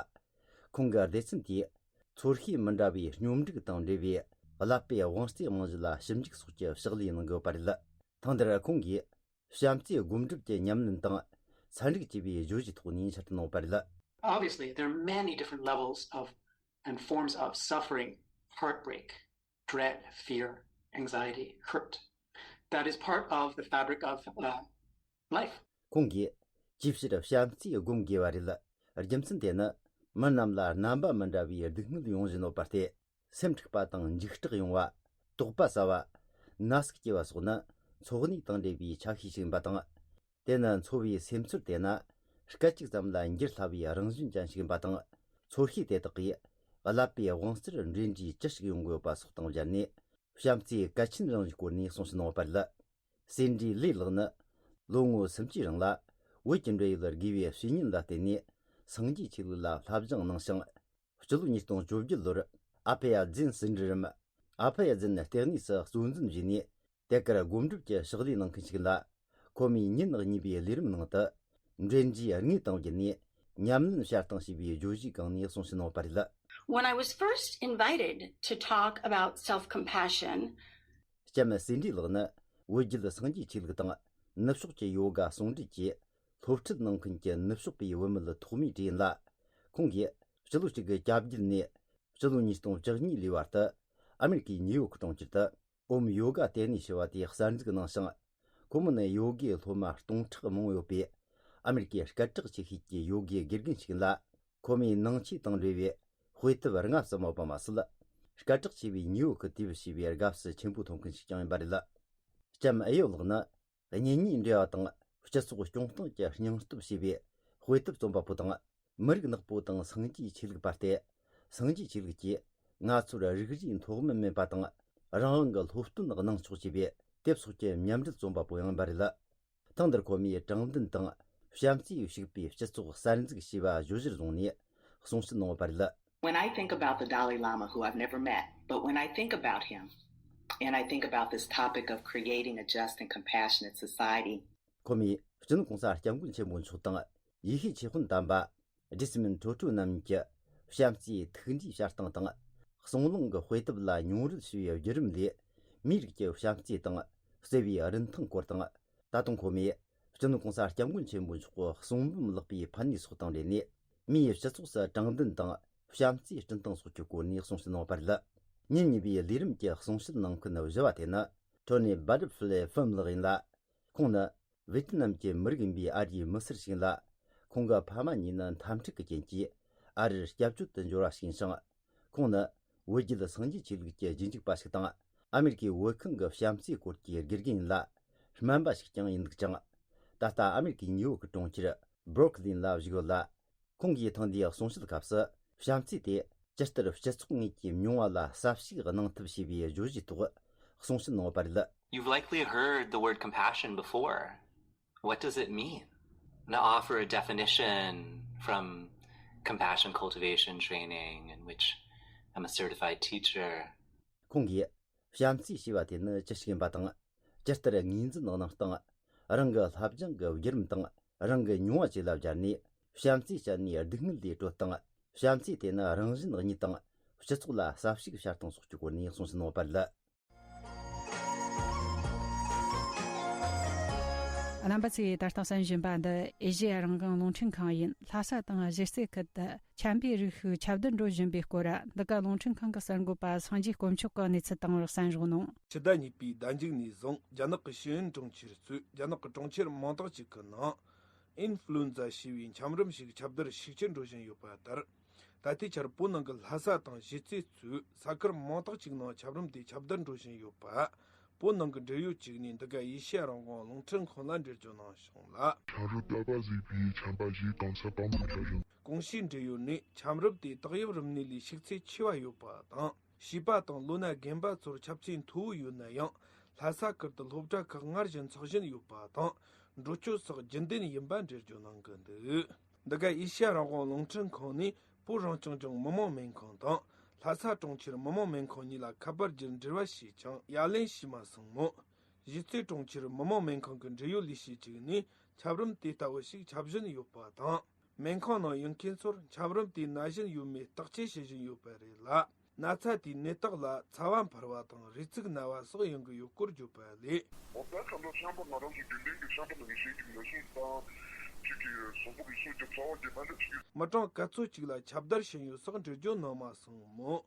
ཁོང་གི་སྡེ་ཚན་དེས་ཚོར་ཤེས་མི་འདྲ་བའི་སྙོམས་འགྲིག་དང་འབྲེལ་བའི་ཀླད་པའི་དབང་རྩའི་རྨང་གཞི་ལ་ཞིབ་འཇུག་སོགས་ཀྱི་ཕྱག་ལས་གནང་གི་ཡོད་པ་རེད། ཐེངས་འདིར་ཁོང་གིས་བྱམས་བརྩེའི་སྒོམ་སྒྲུབ་ཀྱི་ཉམས་ལེན་དང་ཚན་རིག་ཅེས་པའི་བརྗོད་གཞིའི་ཐོག་ནས་འཆད་ཁྲིད་གནང་བ་རེད། Obviously, there are many different levels of and forms of suffering, heartbreak, dread, fear, anxiety, hurt. That is part of the fabric of uh, life. ཁོང་གིས་ཅིའི་ཕྱིར་བྱམས་བརྩེ་སྒོམ་དགོས་པ་རེད། རྒྱུ་མཚན་དེ་ནི་མི་རྣམས་ལ་རྣམ་པ་མི་འདྲ་བའི་སྡུག་བསྔལ་ཡོང་བཞིན་ཡོད་པ་སྟེ། སེམས་འཁྲུགས་པ་དང་འཇིགས་སྐྲག་ཡོང་བ། དོགས་པ་ཟ་བ། ན་ཟུག་སྐྱེ་བ་སོགས་ནི་འཚོ་གནས་དང་འབྲེལ་བའི་ཆ་ཤས་ཤིག་ཡིན་པ་དང་། དེ་ནི་འཚོ་བའི་སེམས་ཚོར་དེ་ན་སྐད་ཅིག་ཙམ་ལ་འགྱུར་སླ་བའི་རང་བཞིན་ཅན་ཞིག་ཡིན་པ་དང་། ཚོར་ཤེས་དེ་དག་གིས་ཀླད་པའི་དབང་རྩར་འབྲེལ་འདྲིས་ཅི་ཞིག་ཡོང་གི་ཡོད་པ་སོགས་དང་སྦྱར་ནས། བྱམས་བརྩེའི་གལ་ཆེན་རང་བཞིན་སྐོར་ནས་གསུངས་ཕྱིན་གནང་བ་རེད། སེ་འདྲི་ལི་ལགས་ནི་ལོ་ངོ་སུམ་ཅུའི་རིང་ལ་ བོད་ཀྱི་འབྲེལ་ཡོད་དགེ་བའི་བཤེས་གཉེན་ལ་བརྟེན་ནས་སངས་རྒྱས་ཆོས་ལུགས་ལ་བསླབ་སྦྱོང་གནང་ཞིང་། སྤྱི་ལོ་ཉིས་སྟོང་བཅོ་བརྒྱད་ལོར་ཨ་ཕེ་ཡ་ཛིན་ཟིན་བྲིས་རམ། ཨ་ཕེ་ཡ་ཛིན་ལྟེ་གནས་སུ་གཙོ་འཛིན་བྱས་ནས། དེ་གར་སྒོམ་སྒྲུབ་ཀྱི་ཕྱག་ལས་གནང་མཁན་ཞིག་ལ། ཁོ་མོས་ཉིན་གཉིས་པའི་ལས་རིམ་ནང་དུ། འབྲེལ་འདྲིས་དངོས་དང་བརྒྱུད་ནས་ཉམས་ལེན་བྱ་སྟངས་ཞེས་པའི་བརྗོད་གཞིའི་སྒང་ནས་གསུང་བཤད་གནང་བ་རེད། When I was first invited to talk about self compassion, ལྕམ་སེ་འབྲི་ལགས་ནི་བོད་བརྒྱུད་སངས་རྒྱས་ཆོས་ལུགས་དང་ནུབ་ཕྱོགས་ཀྱི་ཡོ་ག་ཟུང་འབྲེལ་གྱིས་སློབ་ཁྲིད་གནང་མཁན་གྱི་ནུབ་ཕྱོགས་པའི་བུད་མེད་ཐོག་མའི་གྲས་ཡིན་ལ། ཁོང་གིས་སྤྱི་ལོ་གཅིག་དགུ་གྱ་བརྒྱད་ནས་སྤྱི་ལོ་ཉིས་སྟོང་བཅུ་གཉིས་ལོའི་བར་དུ་ཨ་མེ་རི་ཀའི་ནིའུ་ཡོག་གྲོང་ཁྱེར་དུ། ཨོམ་ཡོ་ག་ལྟེ་གནས་ཞེས་པ་དེ་གསར་འཛུགས་གནང་ཞིང་། ཁོ་མོ་ནི་ཡོ་གའི་སློབ་མ་སྟོང་ཕྲག་མང་པོ་ཡོད་པའི་ཨ་མེ་རི་ཀའི་སྐད་གྲགས་ཆེ་ཤོས་ཀྱི་ཡོ་གའི་དགེ་རྒན་ཞིག་ཡིན་ལ། ཁོ་མོའི་ནང་ཆོས་དང་འབྲེལ་བའི་དཔེ་དེབ་ལྔ་ཙམ་ཡོད་པ་མ་ཟད། སྐད་གྲགས་ཆེ་བའི་ནིའུ་ཡོག་གི་དུས་བབ་ཞེས་པའི་དགའ་བསུ་ཆེན་པོ་ཐོབ་མཁན་ཞིག་ཀྱང་ཡིན་པ་རེད། ལྕམ་ཨེ་ཡོ་ལགས་ནི། གཉེན་ཉེའི་འབྲེལ་བ་དང་སྤྱི་ཚོགས་སྐྱོང་སྟངས་ཀྱི་སྙིང་སྟོབས་ཞེས་པའི་དཔེ་དེབ་རྩོམ་པ་པོ་དང་། མི་རིགས་ནག་པོ་དང་སངས་རྒྱས་ཆོས་ལུགས་པ་སྟེ། སངས་རྒྱས་ཆོས་ལུགས་ཀྱིས་ང་ཚོར་རིགས་རུས་མཐོ་དམན་མེད་པ་དང་། རང་དབང་གི་སློབ་སྟོན་གནང་ཆོག་ཅེས་པའི་དེབ་སོགས་ཀྱི་མཉམ་འབྲེལ་རྩོམ་པ་པོ་ཡང་ཡིན་པ་རེད། ཐེངས་འདིར་ཁོ་མོས་དྲང་བདེན་དང་བྱམས་བརྩེས་ཕྱུག་པའི་སྤྱི་ཚོགས་གསར་འཛུགས་ཞེས་པ་བརྗོད་གཞིར་བཟུང་ནས་གསུང་བཤད་གནང་བ་རེད། When I think about the Dalai Lama, who I've never met, but when I think about him, and I think about this topic of creating a just and compassionate society, ཁོ་མོས་སྤྱི་ནོར་གོང་ས་སྐྱབས་མགོན་ཆེན་པོ་མཆོག་དང་ཡེ་ཤེས་ཆོས་དཔོན་དམ་པ་ཇི་སི་མིན་ཁྲོ་ཁྲོ་རྣམ་གཉིས་ཀྱི་བྱམས་བརྩེའི་ཐུགས་འདྲིས་བྱ་སྟངས་དང་། གསུང་གླེང་གི་དཔེ་དེབ་ལ་མྱོང་རོལ་ཞུ་བའི་བརྒྱུད་རིམ་ལས། མིའི་རིགས་ཀྱི་བྱམས་བརྩེ་དང་བརྩེ་བའི་རིན་ཐང་སྐོར་དང་། ད་དུང་ཁོ་མོས་སྤྱི་ནོར་གོང་ས་སྐྱབས་མགོན་ཆེན་པོ་མཆོག་གི་གསུང་འབུམ་ལེགས་པའི་ཕན་ནུས་སོགས་དང་འབྲེལ་ནས། མིའི་སྤྱི་ཚོགས་སུ་དྲང་བདེན་དང་བྱམས་བརྩེ་བསྐྲུན་སྟངས་སོགས་ཀྱི་སྐོར་ནས་གསུང་བཤད་གནང་བ་རེད། ཉིན་གཉིས་པའི་ལས་རིམ་གྱི་གསུང་བཤད་གནང་མཁན་བཞི་བ་དེ་ནི། ཊོ་ནི་བྷ་ཊར་ཕི་ལེ་ཧྥུམ་ལགས་ཡིན་ལ། ཁོང་ནི་ཝེ་ཏི་ནམ་གྱི་མི་རིགས་ཡིན་པའི་ཨ་རིའི་མི་སེར་ཞིག་ཡིན་ལ། ཁོང་གི་ཕ་མ་གཉིས་ནི་འཐབ་འཁྲུག་གི་རྐྱེན་གྱིས་ཨ་རིར་སྐྱབས་བཅོལ་དུ་འབྱོར་བ་ཞིག་ཡིན་ཞིང་། ཁོང་ནི་བོད་བརྒྱུད་སངས་རྒྱས་ཆོས་ལུགས་ཀྱི་རྗེས་འཇུག་པ་ཞིག་དང་། ཨ་མེ་རི་ཀའི་བོད་ཁང་གི་བྱམས་བརྩེའི་སྐོར་གྱི་དགེ་རྒན་ཡིན་ལ། སྨན་པ་ཞིག་ཀྱང་ཡིན་འདུག་ཅིང་། ད་ལྟ་ཨ་མེ་རི་ཀའི་ནིའུ་ཡོག་གི་གྲོང་ཁྱེར་སྦྲུག་ལིན་ལ་བཞུགས་ཡོད་ལ། ཁོང་གིས་ཐེངས་འདིའི་གསུང་བཤད་སྐབས་སུ། བྱམས་བརྩེ་དེ་ཇི་ལྟར་སྤྱི་ཚོགས་དངོས་ཀྱི་མྱོང་བ་ལ་གསལ་བཤད་གནང་ཐབས་ཞེས་པའི་བརྗོད་གཞིའི་ཐོག་གསུང་བཤད་གནང་བ་རེད། You've likely heard the word compassion before. What does it mean? I'm going to offer a definition from compassion cultivation training, in which I'm a certified teacher. ཁོང་གིས་བྱམས་བརྩེ་ཞེས་པ་དེ་ནི་ཅི་ཞིག་ཡིན་པ་དང་། ཇི་ལྟར་ངོས་འཛིན་གནང་སྟངས། རང་གི་བསླབ་སྦྱོང་གི་བརྒྱུད་རིམ་དང་། རང་གི་མྱོང་བ་བཅས་ལ་སྦྱར་ནས། བྱམས་བརྩེ་བྱས་ནས་སྡུག་བསྔལ་ལས་གྲོལ་སྟངས། བྱམས་བརྩེ་དེ་ནི་རང་གཞན་གཉིས་དང་། སྤྱི་ཚོགས་ལ་གསལ་བཤད་བྱ་སྟངས་སོགས་ཀྱི་སྐོར་ནས་གསུང་བཤད་གནང་བ་རེད། རྣམ་པ་ཚོས་ད་ལྟ་གསན་བཞིན་པ་འདི་ཨེ་ཤེ་ཡ་རང་དབང་རླུང་འཕྲིན་ཁང་ཡིན། ལྷ་ས་དང་གཞིས་རྩེ་ཁུལ་དུ་ཆབ་མདོའི་རིགས་ཤིག་ཁྱབ་གདལ་འགྲོ་བཞིན་པའི་སྐོར། འདི་ག་རླུང་འཕྲིན་ཁང་གི་གསར་འགོད་པ་སངས་རྒྱས་དཀོན་མཆོག་གིས་གནས་ཚུལ་བཏང་བར་གསན་རོགས་གནང་། ཕྱི་ཟླ་གཉིས་པའི་ཟླ་མཇུག་ནས་བཟུང་རྒྱ་ནག་གི་ཤེས་ཡོན་དྲུང་ཆེ་ཚོས་རྒྱ་ནག་གི་གྲོང་ཁྱེར་མང་དག་ཅིག་གི་ནང་ཨིན་ཧྥུ་ལུ་ཨེན་ཛ་ཞེས་པའི་ཆམ་རིམས་ཤིག་ཁྱབ་གདལ་ཤུགས་ཆེར་འགྲོ་བཞིན་ཡོད་པ་ལྟར། ད་ལྟའི་ཆར་བོད་ནང་གི་ལྷ་ས་དང་གཞིས་རྩེ་གཙོས་ས་ཁུལ་མང་དག་ཅིག་ནང་ཆམ་རིམས་དེ་ཁྱབ་གདལ་འགྲོ་བཞིན་ཡོད་པ། བོད་ནང་གི་འབྲེལ་ཡོད་ཅིག་ནས་འདི་ག་ཨེ་ཤེ་ཡ་རང་དབང་རླུང་འཕྲིན་ཁང་ལ་འགྲེལ་བརྗོད་གནང་བྱུང་ལ། ཆམ་རིམས་དལ་བ་ཟེར་བའི་ཆམ་པ་ཞིག་གང་ས་གང་དུ་ཁྱབ་བཞིན། གོང་ཞུས་འབྲེལ་ཡོད་ནས་ཆམ་རིམས་དེ་བཏགས་དབྱིབས་རིམས་ནད་ལས་ཤུགས་ཚད་ཆེ་བ་ཡོད་པ་དང་། བྱིས་པ་དང་ལོ་ན་རྒན་པ་ཚོར་ཁྱབ་ཚད་མཐོ་བོ་ཡོད་ན་ཡང་། ལྷ་ས་ཁུལ་དུ་སློབ་གྲྭ་ཁག་སྔར་བཞིན་འཚོགས་བཞིན་ཡོད་པ་དང་། འགྲོ་སྐྱོད་སོགས་རྒྱུན་ལྡན་ཡིན་པ་འགྲེལ་བརྗོད་གནང་གི་འདུག། འདི་ག་ཨེ་ཤ་ཡ་རང་དབང་རླུང་འཕྲིན་ཁང་ནས་བོད་རང་སྐྱོང་ལྗོངས་མི་དམངས་སྨན་ཁང་དང་། ལྷ་ས་གྲོང་ཁྱེར་མི་དམངས་སྨན་ཁང་གཉིས་ལ་ཁ་པར་བརྒྱུད་འབྲེལ་བ་བྱས་ཀྱང་ཡ་ལན་བྱས་མ་སོང་མོད། གཞིས་རྩེ་གྲོང་ཁྱེར་མི་དམངས་སྨན་ཁང་གི་འབྲེལ་ཡོད་ལས་བྱེད་ཅིག་ནས་ཆམ་རིམས་དེ་ལྟ་བུ་ཞིག་ཁྱབ་བཞིན་ཡོད་པ་དང་། སྨན་ཁང་ནང་ཡོད་མཁན་ཚོར་ཆམ་རིམས་དེ་ན་བཞིན་ཡོད་མེད་བརྟག་དཔྱད་བྱེད་བཞིན་ཡོད་པ་རེད་ལ། ན་ཚ་དེའི་ནད་རྟགས་ལ་ཚ་བ་འཕར་བ་དང་རུས་ཚིགས་ན་བ་སོགས་ཡོང་གི་ཡོད་སྐོར་བརྗོད་པ་ལས། འོ་ད་ཁ་ལོ་ཤམ་པ་ང་རང་ཚོ་རྒྱུན་ལྡན་གྱི་ཤམ་པ་ལ་ནི་ཤེས་ཀྱི་ན་ཤུགས་དང་། ཅིག་གི་གཟུགས་པོ་གི་སོ་ཀྱི་ཚ་བ་གི་ན་འདྲ་ཅིག་མི་གྲངས་ག་ཚོད་ཅིག་ལ་ཁྱབ་བརྡལ་ཕྱིན་ཡོད་སོགས་འགྲེལ་བརྗོད་གནང་མ་སོང་མོད།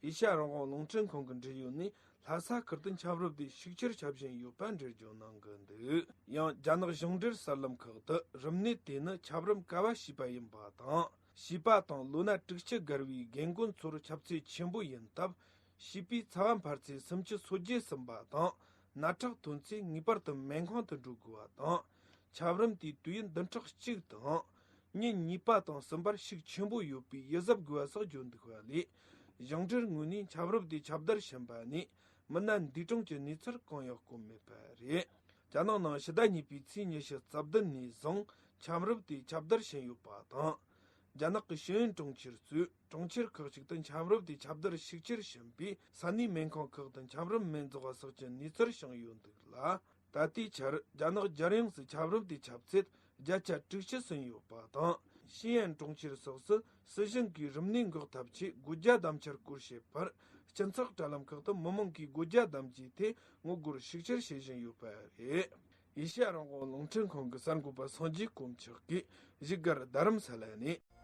ཨེ་ཤ་ཡ་རང་དབང་རླུང་འཕྲིན་ཁང་གི་འབྲེལ་ཡོད་ནས་ལྷ་ས་ཁུལ་དུ་ཆམ་རིམས་དེ་ཤུགས་ཆེར་ཁྱབ་བཞིན་ཡོད་པ་འགྲེལ་བརྗོད་གནང་གི་འདུག། ཡང་རྒྱ་ནག་ཞིང་འབྲེལ་གསར་ལམ་ཁག་ཏུ་རིམས་ནད་དེ་ནི་ཆམ་རིམས་ཀ་བ་བྱིས་པ་ཡིན་པ་དང་། བྱིས་པ་དང་ལོ་ན་དྲུག་ཅུ་བརྒལ་བའི་རྒན་རྒོན་ཚོར་ཁྱབ་ཚད་ཆེན་པོ་ཡིན་སྟབས། བྱིས་པའི་ཚ་བ་འཕར་ཚད་སུམ་ཅུ་སོ་བརྒྱད་ཟིན་པ་དང་། ནད་ཁྲག་ཐོན་ཚེ་ངེས་པར་དུ་སྨན་ཁང་དུ་འགྲོ་དགོས་པ་དང་། ཆམ་རིམས་དེའི་དུས་ཡུན་བདུན་ཕྲག་གཅིག་དང་། ཉིན་གཉིས་པ་དང་གསུམ་པར་ཤུགས་ཆེན་པོ་ཡོད་པའི་ཡིད་གཟབ་དགོས་པ་སོགས་བརྗོད་འདུག་པ་ལས། ཞིང་འབྲེལ་ངོས་ནས་ཆམ་རིམས་དེ་ཁྱབ་བརྡལ་ཕྱིན་པ་ནས་མི་སྣ་འདས་གྲོངས་ཀྱི་གནས་ཚུལ་གང་ཡང་བཀོད་མེད་པ་རེད། རྒྱ་ནག་ནང་ཕྱི་ཟླ་གཉིས་པའི་ཚེས་ཉི་ཤུ་རྩ་བདུན་ནས་བཟུང་ འཁྱམ་རུབ་དེ་ཁྱབ་བརྡལ་ཕྱིན་ཡོད་པ་དང་། རྒྱ་ནག་གི་ཤེས་ཡོན་གྲོང་ཁྱེར་གཙོས་གྲོང་ཁྱེར་ཁག་ཅིག་ཏུ་འཁྱམ་རུབ་དེ་ཁྱབ་བརྡལ་ཤུགས་ཆེར་ཕྱིན་པས། ས་གནས་སྨན་ཁང་ཁག་ཏུ་འཁྱམ་རུབ་སྨན་རྫོགས་ཟག་གི་གནས་ཚུལ་བྱུང་ཡོད་འདུག་ལ། ད་ལྟའི་ཆར་རྒྱ་ནག་རྒྱལ་ཡོངས་སུ་འཁྱམ་རུབ་དེ་ཁྱབ་ཚད་བརྒྱ་ཆ་དྲུག་ཅུ་ཟིན་ཡོད་པ་དང་། ཤེས་ཡོན་གྲོང་ཁྱེར་སོགས་སུ་སྲིད་གཞུང་གིས་རིམས་ནད་འགོག་ཐབས་ཆེད་སྒོ་རྒྱ་བསྡམ་འཆར་སྐོར་བཤད་པར། སྤྱི་ཚོགས་དྲ་ལམ་ཁག་ཏུ་མི་མང་གིས་སྒོ་རྒྱ་བསྡམ་རྒྱུའི་ཐད་ངོ་རྒོལ་ཤུགས་ཆེར་བྱེད་བཞིན་ཡོད་པ་རེད། ཨེ་ཤེ་ཡ་རང་དབང་རླུང་འཕྲིན་ཁང་གི་གསར་འགོད་པ་སངས་རྒྱས་དཀོན་མཆོག་གིས་བཞུགས་སྒར་རྡ་རམ་ས་ལ་ནས།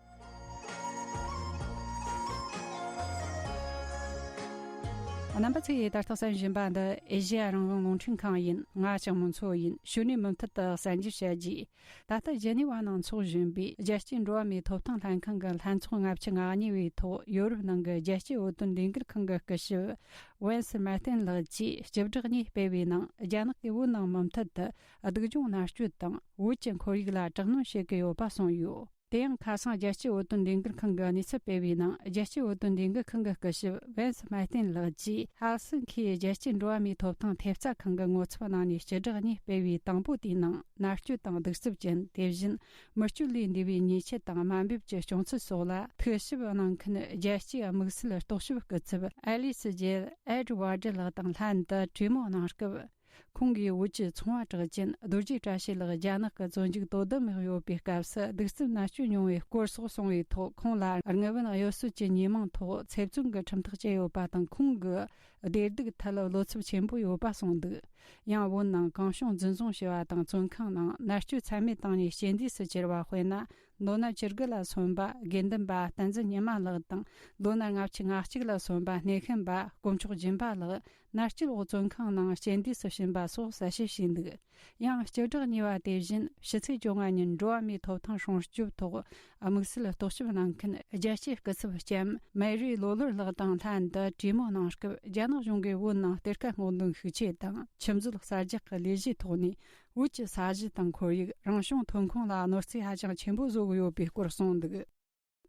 རྣམ་པ་ཚོས་ད་ལྟ་གསན་བཞིན་པ་འདི་ཨེ་ཤེ་ཡ་རང་དབང་རླུང་འཕྲིན་ཁང་ཡིན། ང་ལྕགས་མོ་མཚོ་ཡིན། གཞུག་ནས་མུ་མཐུད་དུ་གསན་རྒྱུ་བྱ་རྒྱུ། ད་ལྟ་ཇི་ནི་ཝ་ནང་འཚོགས་བཞིན་པའི་རྒྱལ་སྤྱིའི་འགྲོ་བ་མིའི་ཐོབ་ཐང་ལྷན་ཁང་གི་ལྷན་ཚོགས་ལྔ་བཅུ་ང་གཉིས་པའི་ཐོག་ཡོ་རོབ་ནང་གི་རྒྱལ་སྤྱིའི་བོད་དོན་ལས་འགུལ་ཁང་གི་སྐུ་ཞབས་ཝན་སི་མར་ཏིན་ལགས་ཀྱིས་སྤྱི་བསྒྲགས་གཉིས་སྤེལ་བའི་ནང་། རྒྱ་ནག་གིས་བོད་ནང་མུ་མཐུད་དུ་སྡུག་སྦྱོང་མནར་གཅོད་དང་བོད་ཀྱི་ཁོར་ཡུག་ལ་དྲག་གནོན་བྱེད་ཀྱི་ཡོད་པ་གསུངས་ཡོད། དེ་ཡང་ཁ་སང་རྒྱལ་སྤྱིའི་བོད་དོན་ལས་འགུལ་ཁང་གིས་གནས་ཚུལ་སྤེལ་བའི་ནང་། རྒྱལ་སྤྱིའི་བོད་དོན་ལས་འགུལ་ཁང་གི་སྐུ་ཞབས་ཝན་སི་མར་ཏིན་ལགས་ཀྱིས་ཧེལ་སིན་ཁིའི་རྒྱལ་སྤྱིའི་འགྲོ་བ་མིའི་ཐོབ་ཐང་ཐེབས་རྩ་ཁང་གི་ངོ་ཚབ་གནང་ནས་སྤྱི་བསྒྲགས་གཉིས་སྤེལ་བའི་དང་པོ་དེའི་ནང་། མནར་གཅོད་དང་གདུག་རྩུབ་ཅན། དེ་བཞིན་མི་སྤྱོད་ལས་འདས་པའི་ཉེས་ཆད་དང་དམའ་འབེབས་ཀྱི་བྱུང་ཚུལ་སོགས་ལ་ཐུགས་ཞིབ་གནང་མཁན་རྒྱལ་སྤྱིའི་དམིགས་བསལ་རྟོག་ཞིབ་སྐུ་ཚབ་ཨེ་ལི་སི་ཇེལ་ཨེ་ཌི་ཝར་ཌི་ལགས་དང་ལྷན་དུ་གྲོས་མོལ་གནང་སྐབས། ཁོང་གིས་བོད་ཀྱི་ཚོང་བ་གྲགས་ཅན་རྡོ་རྗེ་བཀྲ་ཤིས་ལགས་རྒྱ་ནག་གི་བཙོན་འཇུག་དོ་དམ་འོག་ཡོད་པའི་སྐབས་སུ་གདུག་རྩུབ་མནར་གཅོད་མྱོང་བའི་སྐོར་སོགས་གསུངས་པའི་ཐོག། ཁོང་ལ་དངུལ་བུན་གཡོ་ཟོལ་གྱི་ཉེས་མིང་ཐོག་ཚེ་བཙོན་གྱི་ཁྲིམས་ཐག་བཅད་ཡོད་པ་དང་། ཁོང་གི་བདེ་སྡུག་ཐད་བློ་འཚབ་ཆེན་པོ་ཡོད་པ་གསུངས་འདུག། ཡང་བོད་ནང་གང་བྱུང་འཛིན་བཟུང་བྱས་པ་དང་། བཙོན་ཁང་ནང་མནར་གཅོད་ཚད་མེད་བཏང་ནས་རྐྱེན་འདས་སུ་གྱུར་བ་དཔེར་ན། ལོ་ན་བཅུ་དགུ་ལ་སོན་པ་དགེ་འདུན་པ་བསྟན་འཛིན་ཉི་མ་ལགས་དང་། ལོ་ན་ལྔ་བཅུ་ང་གཅིག་ལ་སོན་པ་སྣེ་ཤན་པ་དཀོན་མཆོག་སྦྱིན་པ་ལགས་མནར་གཅོད་འོག་བཙོན་ཁང་ནང་རྐྱེན་འདས་སུ་ཕྱིན་པ་སོགས་གསལ་བཤད་བྱས་འདུག། ཡང་སྤྱི་བསྒྲགས་གཉིས་པ་དེ་བཞིན་ཕྱི་ཚེས་བཅོ་ལྔ་ཉིན་འགྲོ་བ་མིའི་ཐོབ་ཐང་སྲུང་སྐྱོབ་ཐོག་དམིགས་བསལ་རྟོག་ཞིབ་གནང་མཁན་རྒྱལ་སྤྱིའི་སྐུ་ཚབ་ལྕམ་མེ་རི་ལོ་ལོར་ལགས་དང་ལྷན་དུ་གྲོས་མོལ་གནང་སྐབས། རྒྱ་ནག་གཞུང་གིས་བོད་ནང་གཏེར་ཁ་སྔོག་འདོན་ཤུགས་ཆེ་དང་ཁྱིམ་བཟོ་གསར་རྒྱག་གི་ལས་གཞིའི་ཐོག་ནས། བོད་ཀྱི་ས་གཞི་དང་ཁོར་ཡུག་རང་བྱུང་ཐོན་ཁུངས་ལ་གནོད་འཚེ་ཧ་ཅང་ཆེན་པོ་བཟོ་གི་ཡོད་པའི་སྐོར་གསུངས་འདུག།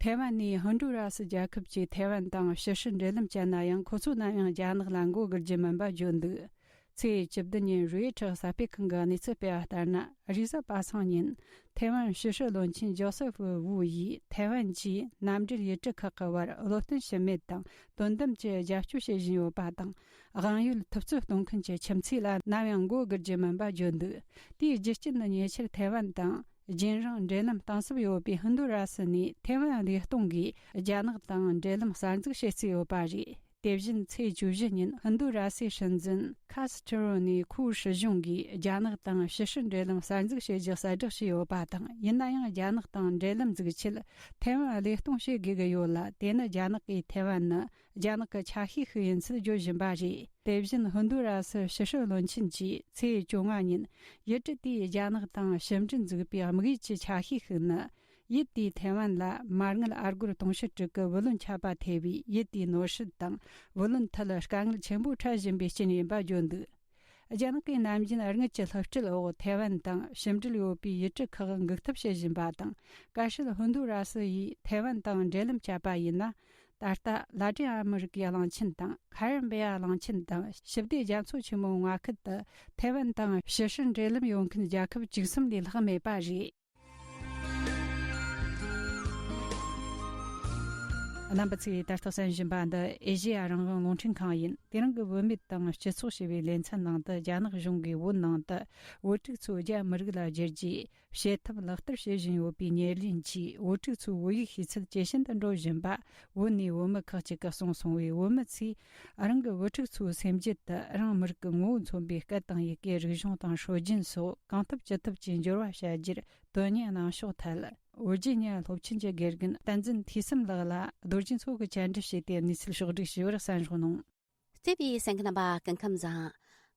ཐའེ་ཝན་ནས་ཧུན་ཌུ་ར་སི་རྒྱལ་ཁབ་ཀྱིས་ཐའེ་ཝན་དང་ཕྱི་སྲིད་འབྲེལ་ལམ་བཅད་ན་ཡང་། ཁོ་ཚོ་ནམ་ཡང་རྒྱ་ནག་ལ་མགོ་སྒུར་རྒྱུ་མིན་པ་བརྗོད་འདུག། ཚེས་བཅུ་བདུན་ཉིན་རོའི་ཊར་གསར་སྤེལ་ཁང་གིས་གནས་ཚུལ་སྤེལ་བ་ལྟར་ན། རེས་གཟའ་པ་སངས་ཉིན་ཐའེ་ཝན་ཕྱི་སྲིད་བློན་ཆེན་ཇོ་སེ་ཧྥུ་ཝུ་ཡིས་ཐའེ་ཝན་གྱིས་མནའ་འབྲེལ་ཡུལ་གྲུ་ཁག་གི་བར་བློ་བརྟན་ཞུམ་མེད་དང་དོན་དམ་གྱི་རྒྱབ་སྐྱོར་བྱེད་བཞིན་ཡོད་པ་དང་། དབང་ཡོད་ཐུབ་ཚོད་གཏོང་མཁན་གྱི་ཁྱིམ་མཚེས་ལ་ནམ་ཡང་མགོ་སྒུར་རྒྱུ་མིན་པ་བརྗོད་འདུག། དེའི་རྒྱུ་རྐྱེན་ནི་ཉེ་ཆར་ཐའེ་ཝན་དང་རྒྱུན་རིང་འབྲེལ་ལམ་གཏིང་ཟབ་ཡོད་པའི་ཧུན་དུ་ར་སི་ནས་ཐའེ་ཝན་བདེ་སྟོང་གིས་རྒྱ་ནག་དང་འབྲེལ་ལམ་གསར་འཛུགས་བྱེད་རྩིས་ཡོད་པ་རེད། དེ་བཞིན་ཚེས་བཅུ་བཞི་ཉིན་ཧིན་རྡུ་ར་སིའི་སྲིད་འཛིན་ཁ་སི་ཐི་རོ་ནས་ཁོའི་སྲིད་གཞུང་གིས་རྒྱ་ནག་དང་ཕྱི་སྲིད་འབྲེལ་ལམ་གསར་འཛུགས་བྱེད་རྒྱུ་གསལ་བསྒྲགས་བྱས་ཡོད་པ་དང་། ཡིན་ན་ཡང་རྒྱ་ནག་དང་འབྲེལ་ལམ་འཛུགས་ཆེད་ཐའེ་ཝན་བློས་གཏོང་བྱེད་དགོས་ཀྱི་ཡོད་ལ། དེ་ནི་རྒྱ་ནག་གིས་ཐའེ་ཝན་ནི་རྒྱ་ནག་གི་ཆ་ཤས་ཤིག་ཡིན་ཚུལ་བརྗོད་བཞིན་པ་རེད། དེ་བཞིན་ཧིན་རྡུ་ར་སི་ཕྱི་སྲིད་བློན་ཆེན་གྱིས་ཚེས་བཅོ་ལྔ་ཉིན་ཡུལ་གྲུ་དེས་རྒྱ་ནག་དང་ཕྱི་འབྲེལ་འཛུགས་པའི་དམིགས་ཡུལ་གྱི་ཆ་ཤས་ཤིག་ནི། ཡུལ་དེས་ཐའེ་ཝན་ལ་མར་ངན་ཨར་སྒོར་དུང་ཕྱུར་དྲུག་གི་བུ་ལོན་ཆད་པ་ཐེབས་པས། ཡུལ་དེའི་ནོར་སྲིད་དང་བུ་ལོན་ཐད་དཀའ་ངལ་ཆེན་པོ་འཕྲད་བཞིན་པའི་རྐྱེན་ཡིན་པ་བརྗོད་འདུག། རྒྱ་ནག་གིས་ནམ་རྒྱུན་དངུལ་གྱི་བསླུ་བྲིད་འོག་ཐའེ་ཝན་དང་ཕྱི་འབྲེལ་ཡོད་པའི་ཡུལ་གྲུ་ཁག་འགུག་ཐབས་བྱེད་བཞིན་པ་དང་། གལ་སྲིད་ཧིན་རྡུ་ར་སི་ཡིས་ཐའེ་ཝན་དང་འབྲེལ་ལམ་བཅད་པ་ཡིན་ན། ད་ལྟ་ལ་ཏིན་ཨ་མི་རི་ཀའི་གླིང་ཆེན་དང་ཁ་རི་བྷི་ཡ་གླིང་ཆེན་དང་ཞི་བདེ་རྒྱ་མཚོ་ཆེན་མོའི་མངའ་ཁུལ་དུ་ཐའེ་ཝན་དང་ཕྱི་སྲིད་འབྲེལ་ལམ་ཡོད་མཁན་རྒྱལ་ཁབ་བཅུ་གསུམ་ལས་ལྷག་མེད་པ་རེད། རྣམ་པ་ཚོས་ད་ལྟ་གསན་བཞིན་པ་འདི་ཨེ་ཤེ་ཡ་རང་དབང་རླུང་འཕྲིན་ཁང་ཡིན། དེ་རིང་གི་བུད་མེད་དང་སྤྱི་ཚོགས་ཞེས་པའི་ལེ་ཚན་ནང་དུ། རྒྱ་ནག་གཞུང་གིས་བོད་ནང་དུ་བོད་ཕྲུག་ཚོ་རྒྱ་མི་རིགས་ལ་བསྒྱུར་རྒྱུའི་བྱེད་ཐབས་ལག་བསྟར་བྱེད་བཞིན་ཡོད་པའི་ཉེར་ལེན་གྱིས། བོད་ཕྲུག་ཚོའི་བོད་ཡིག་ཤེས་ཚད་ཇེ་ཞན་དུ་འགྲོ་བཞིན་པ་བོད་ནས་བོད་མི་ཁག་ཅིག་གིས་གསུངས་སོང་བས། བོད་མི་ཚོས་རང་གི་བུ་ཕྲུག་ཚོའི་སེམས་རྒྱུད་དུ་རང་མི་རིགས་ཀྱི་ངོ་བོ་མཚོན་པའི་སྐད་དང་ཡི་གེ། རིག་གཞུང་དང་སྲོལ་རྒྱུན་སོགས་གང་ཐུབ་ཅི་ཐུབ་ཀྱིས་འབྱོར་བ་བྱ་རྒྱུར་དོན་གཉེར་གནང་ཕྱོགས་ཐད། ཝི་ཇི་ནི་ཡ་སློབ་ཆེན་གྱི་དགེ་རྒན་བསྟན་འཛིན་འཐུས་བསམ་ལགས་ལ་རྡོ་རྗེ་མཚོ་གིས་བཅར་འདྲི་བྱས་ཏེ་གནས་ཚུལ་ཕྱོགས་བསྒྲིགས་ཞུས་པར་གསན་རོགས་གནང་། བརྩེ་བའི་གསན་མཁན་རྣམ་པ། སྐུ་ཁམས་བཟང་།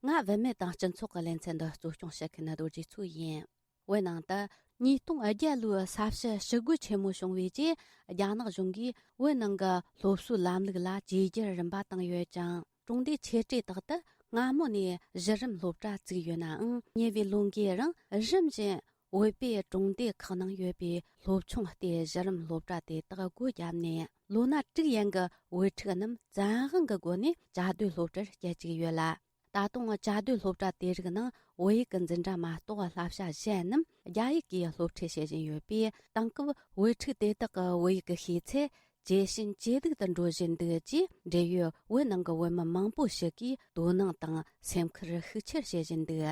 ང་བུད་མེད་དང་སྤྱི་ཚོགས་ཀྱི་ལེ་ཚན་འདི་གཙོ་སྐྱོང་བྱེད་མཁན་རྡོ་རྗེ་མཚོ་ཡིན། བོད་ནང་དུ་ཉིས་སྟོང་བརྒྱད་ལོའི་ས་བྱི་ཞི་རྒོལ་ཆེན་མོ་བྱུང་བའི་རྗེས། རྒྱ་ནག་གཞུང་གིས་བོད་ནང་གི་སློབ་གསོའི་ལམ་ལུགས་ལ་བཅོས་བསྒྱུར་རིམ་པ་བཏང་ཡོད་ཅིང་། གྲོང་སྡེ་ཆེ་གྲས་དག་ཏུ་སྔ་མོ་ནས་གཞི་རིམ་སློབ་གྲྭ་བཙུགས་ཡོད་ནའང་། ཉེ་བའི་ལོ་འགའི་རིང་རིམ་བཞིན་བོད་པའི་གྲོང་སྡེ་ཁག་ནང་ཡོད་པའི་སློབ་ཆུང་སྟེ་གཞི་རིམ་སློབ་གྲྭ་དེ་དག་སྒོ་བརྒྱབ་ནས། ལོ་ན་དྲུག་ཡན་གྱི་བུ་ཕྲུག་རྣམས་བཙན་དབང་གི་སྒོ་ནས་བཅའ་སྡོད་སློབ་གྲྭར་བསྐྱལ་བཅུག་ཡོད་ལ། ད་དུང་བཅའ་སྡོད་སློབ་གྲྭ་དེ་རིགས་ནང་བོད་ཡིག་གི་འཛིན་གྲྭ་མ་གཏོགས་བསླབ་བྱ་གཞན་རྣམས་ རྒྱ་ཡིག་གིས་སློབ་ཁྲིད་བྱེད་བཞིན་ཡོད་པས། དེང་སྐབས་བོད་ཕྲུག་དེ་དག་གི་བོད་ཡིག་གི་ཤེས་ཚད་ཇེ་ཞན་ཇེ་སྡུག་ཏུ་འགྲོ་བཞིན་འདུག་ཅེས། འབྲེལ་ཡོད་བོད་ནང་གི་བོད་མི་མང་པོ་ཞིག་གིས་དོ་སྣང་དང་སེམས་ཁུར་ཤུགས་ཆེར་བྱེད་བཞིན་འདུག་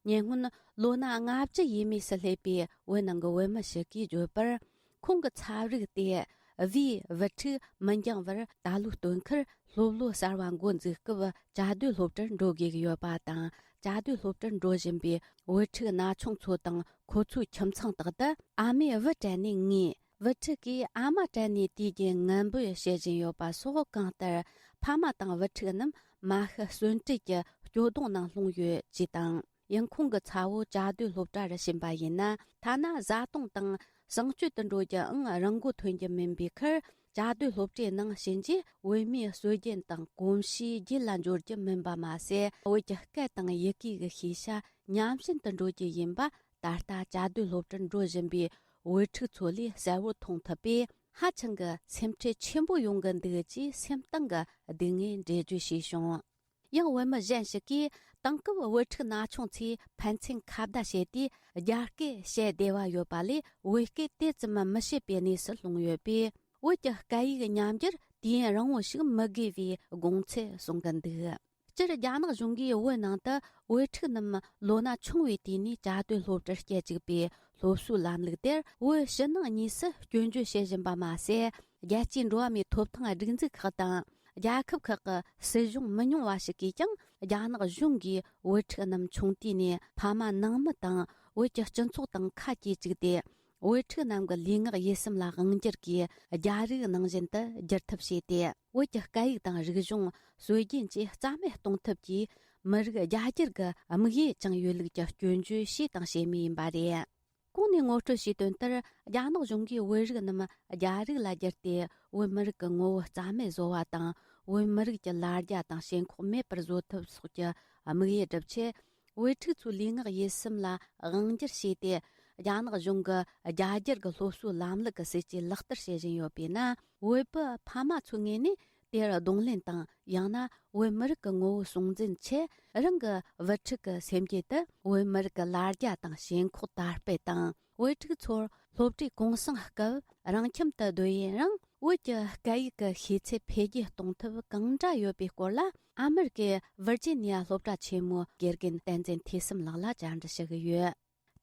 ཉེ་སྔོན་ལོ་ན་ལྔ་བཅུ་ཡས་མས་སུ་སླེབས་པའི་བོད་ནང་གི་བོད་མི་ཞིག་གིས་བརྗོད་པར། ཁོང་གི་ཚབ་རིགས་དེ་བིའི་བུ་ཕྲུག་མི་འགྱངས་བར་ད་ལོའི་སྟོན་ཁར་སློབ་ལོ་གསར་བ་འགོ་འཛུགས་སྐབས་བཅའ་སྡོད་སློབ་གྲྭར་འགྲོ་དགོས་ཀྱི་ཡོད་པ་དང་། བཅའ་སྡོད་སློབ་གྲྭར་འགྲོ་བཞིན་པའི་བུ་ཕྲུག་ན་ཆུང་ཚོ་དང་ཁོ་ཚོའི་ཁྱིམ་ཚང་དག་ཏུ་ཨ་མས་བུ་དྲན་ནས་ངུས། བུ་ཕྲུག་གིས་ཨ་མ་དྲན་ནས་དུས་རྒྱུན་ངན་འབོད་བྱེད་བཞིན་ཡོད་པ་སོགས། གང་ལྟར་ཕ་མ་དང་བུ་ཕྲུག་རྣམས་མ་ཤི་གསོན་བྲལ་གྱི་སྐྱོ་གདུང་ནང་ལྷུང་ཡོད་ཅེས་དང་། ཡང་ཁོང་གི་ཚ་བོ་བཅའ་སྡོད་སློབ་གྲྭ་རུ་ཕྱིན་པ་ཡིན་ན། ཐ་ན་བཟའ་བཏུང་དང་གསང་སྤྱོད་དུ་འགྲོ་རྒྱུའང་རང་མགོ་ཐོན་རྒྱུ་མིན་པའི་ཁར། བཅའ་སྡོད་སློབ་གྲྭའི་ནང་ཕྱིན་རྗེས་བོད་མིའི་སྲོལ་རྒྱུན་དང་གོམས་གཤིས་རྒྱུད་ལ་འབྱོར་རྒྱུ་མིན་པ་མ་ཟད། བོད་ཀྱི་སྐད་དང་ཡི་གེ་གི་ཤེས་བྱ་ཉམས་ཞན་དུ་འགྲོ་རྒྱུ་ཡིན་པ། ད་ལྟ་བཅའ་སྡོད་སློབ་གྲྭར་འགྲོ་བཞིན་པའི་བུ་ཕྲུག་ཚོ་ལས་གསལ་བོར་མཐོང་ཐུབ་པས། ཧ་ཅང་གི་སེམས་ཁྲལ་ཆེན་པོ་ཡོང་གི་འདུག་ཅེས་སེམས་གཏིང་གི་སྡུག་བསྔལ་འགྲེལ་བརྗོད་བྱས་བྱུང་། ཡང་བོད་མི་གཞན་ཞིག་གིས། དེང་སྐབས་བུ་ཕྲུག་ན་ཆུང་ཚོས་ཕན་ཚུན་ཁ་བརྡ་བྱས་ཏེ་རྒྱ་སྐད་བཤད་བདེ་བ་ཡོད་པ་ལས། བོད་སྐད་དེ་ཙམ་མི་བཤད་པའི་གནས་སུ་ལྷུང་ཡོད་པས། བོད་ཀྱི་སྐད་ཡིག་ཉམས་འགྱུར་དུས་ཡུན་རིང་བོ་ཞིག་མི་དགོས་པའི་དགོངས་ཚུལ་གསུང་གི་འདུག་སྤྱིར་རྒྱ་ནག་གཞུང་གིས་བོད་ནང་དུ་བོད་ཕྲུག་རྣམས་ལོ་ན་ཆུང་བའི་དུས་ནས་བཅའ་སྡོད་སློབ་གྲྭར་སྐྱེལ་བཅུག་པའི་སློབ་གསོའི་ལམ་ལུགས་དེར། བོད་ཕྱི་ནང་གཉིས་སུ་སྐྱོན་བརྗོད་བྱེད་བཞིན་པ་མ་ཟད། རྒྱལ་སྤྱིའི་འགྲོ་བ་མིའི་ཐོབ་ཐང་སྒྲིག་འཛུགས་ཁག་དང་། རྒྱལ་ཁབ་ཁག་གི་སྲིད་གཞུང་མི་ཉུང་བ་ཞིག་གིས་ཀྱང་། རྒྱ་ནག་གཞུང་གིས་བོད་ཕྲུག་རྣམས་ཆུང་དུས་ནས་ཕ་མ་ནང་མི་དང་བོད་ཀྱི་སྤྱི་ཚོགས་དང་ཁ་གྱེས་བཅུག་སྟེ། བོད་ཕྲུག་རྣམས་ཀྱི་ལུས་ངག་ཡིད་གསུམ་ལ་དབང་སྒྱུར་གྱིས། རྒྱ་རིགས་ནང་བཞིན་དུ་འགྱུར་ཐབས་བྱས་ཏེ། བོད་ཀྱི་སྐད་ཡིག་དང་རིག་གཞུང་སྲོལ་རྒྱུན་བཅས་རྩ་མེད་གཏོང་ཐབས་ཀྱིས། མི་རིགས་རྒྱ་སྒྱུར་གྱི་དམིགས་ཡུལ་བཅངས་ཡོད་ལུགས་ཀྱི་སྐྱོན་བརྗོད་བྱས་དང་བྱེད་མུས་ཡིན་པ་རེད། གོང་ནས་ངོ་སྤྲོད་བྱས་དོན་ལྟར། རྒྱ་ནག་གཞུང་གིས་བོད་རིགས་རྣམས་རྒྱ་རིགས་ལ་བསྒྱུར་ཏེ། བོད་མི་རིགས་ཀྱི་ངོ་བོ་རྩ་མེད་བཟོ་བ་དང་། བོད་མི་རིགས་ཀྱི་ལ་རྒྱ་དང་ཞེན་ཁོག་མེད་པར་བཟོ་ཐབས་སོགས་ཀྱི་དམིགས་ཡུལ་བསྒྲུབ་ཆེད། བོད་ཕྲུག་ཚོའི་ལུས་ངག་ཡིད་གསུམ་ལ་དབང་སྒྱུར་བྱས་ཏེ། རྒྱ་ནག་གཞུང་གི་རྒྱ་སྒྱུར་གྱི་སློབ་གསོའི་ལམ་ལུགས་ཀྱི་སྲིད་ཇུས་ལག་བསྟར་བྱེད་བཞིན་ཡོད་པས་ན། བོད་པའི་ཕ་མ་ཚོའི་ངོས་ནས་དེར་གདོང་ལེན་དང་། ཡང་ན་བོད་མི་རིགས་ཀྱི་ངོ་བོ་སྲུང་འཛིན་ཆེད། རང་གི་བུ་ཕྲུག་གི་སེམས་རྒྱུད་དུ་བོད་མི་རིགས་ཀྱི་ལ་རྒྱ་དང་ཞེན་ཁོག་དར་སྤེལ་དང་། བོད་ཕྲུག་ཚོར་སློབ་གྲྭའི་གུང་སེང་སྐབས་རང་ཁྱིམ་དུ་སྡོད་ཡུན་རིང་བོད་ཀྱི་སྐད་ཡིག་གི་ཤེས་ཚད་འཕེལ་རྒྱས་གཏོང་ཐབས་གང་འདྲ་ཡོད་པའི་སྐོར་ལ། ཨ་མེ་རི་ཀའི་ཝིར་ཇི་ནི་ཡ་སློབ་གྲྭ་ཆེན་མོའི་དགེ་རྒན་བསྟན་འཛིན་ཐོས་བསམ་ལགས་ལ་བཅར་འདྲི་ཞུ་གི་ཡོད།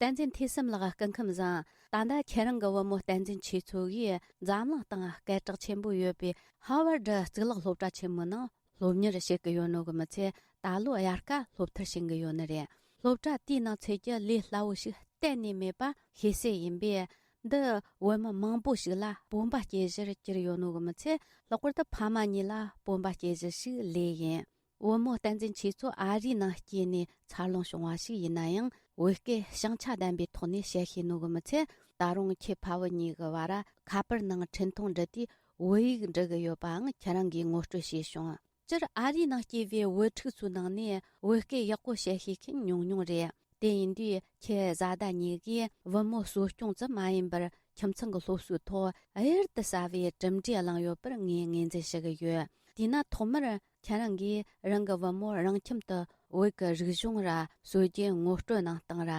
བསྟན་འཛིན་ཐོས་བསམ་ལགས། སྐུ་ཁམས་བཟང་། ད་ལྟ་ཁྱེད་རང་གི་བུ་མོ་བསྟན་འཛིན་ཆོས་མཚོ་ཡིས་འཛམ་གླིང་སྟེང་སྐད་གྲགས་ཆེན་པོ་ཡོད་པའི་ཧ་ཝར་ཌི་གཙུག་ལག་སློབ་གྲྭ་ཆེན་མོའི་ནང་སློབ་གཉེར་བྱེད་ཀྱི་ཡོད་ནོ་གི་མི་ཚད། ད་ལོ་དབྱར་ཁ་སློབ་མཐར་ཕྱིན་གྱི་ཡོད་ནི་རེད། སློབ་གྲྭ་དེའི་ནང་ཚུད་རྒྱུ་ལས་སླ་བོ་ཞིག་གཏན་ནས་མེད་པ་ཤེས་གསལ་ཡིན་པས། འདི་བུ་མོ་མང་པོ་ཞིག་ལ་སྤོབས་པ་སྐྱེ་གཞིར་གྱུར་ཡོད་ནོ་གི་མི་ཚད། ལྷག་པར་དུ་ཕ་མ་གཉིས་ལ་སྤོབས་པ་སྐྱེ་གཞི་ཞིག་ལོས་ཡིན། བུ་མོ་བསྟན་འཛིན་ཆོས་མཚོ་ཨ་རིའི་ནང་སྐྱེས་ནས་འཚར་ལོངས་བྱུང་བ་ཞིག་ཡིན་ན་ཡང་། བོད་སྐད་བྱང་ཆ་ལྡན་པའི་ཐོག་ནས་བཤད་ཤེས་ནོ་གི་མི་ཚད། ད་རུང་ཁྱེད་ཕ་བུ་གཉིས་ཀྱི་བར་ཁ་པར་ནང་འཕྲིན་ཐུང་འབྲི་དུས་བོད་ཡིག་འབྲི་གི་ཡོད་པའང་ཁྱེད་རང་གིས་ངོ་སྤྲོད་བྱས་བྱུང་། སྤྱིར་ཨ་རིའི་ནང་སྐྱེས་པའི་བུ་ཕྲུག་ཚོའི་ནང་ནས་བོད་སྐད་ཡག་པོ་བཤད་ཤེས་མཁན་ཉུང་ཉུང་རེད། དེ་ཡིན་དུས་ཁྱེད་བཟའ་ཟླ་གཉིས་ཀས་བུ་མོ་གསོ་སྐྱོང་ཙམ་མ་ཡིན་པར། ཁྱིམ་ཚང་གི་སློབ་གསོའི་ཐོག་གཡུར་དུ་ཟ་བའི་གྲུབ་འབྲས་བླངས་ཡོད་པར་ངས་ངོས་འཛིན་ཞུ་གི་ཡོད། དེས་ན་ཐོག་མར་ཁྱེད་རང་གིས་རང་གི་བུ་མོར་རང་ཁྱིམ་དུ་བོད་ཀྱི་རིག་གཞུང་ར་སྲོལ་རྒྱུན་ངོ་སྤྲོད་གནང་སྟངས་ར།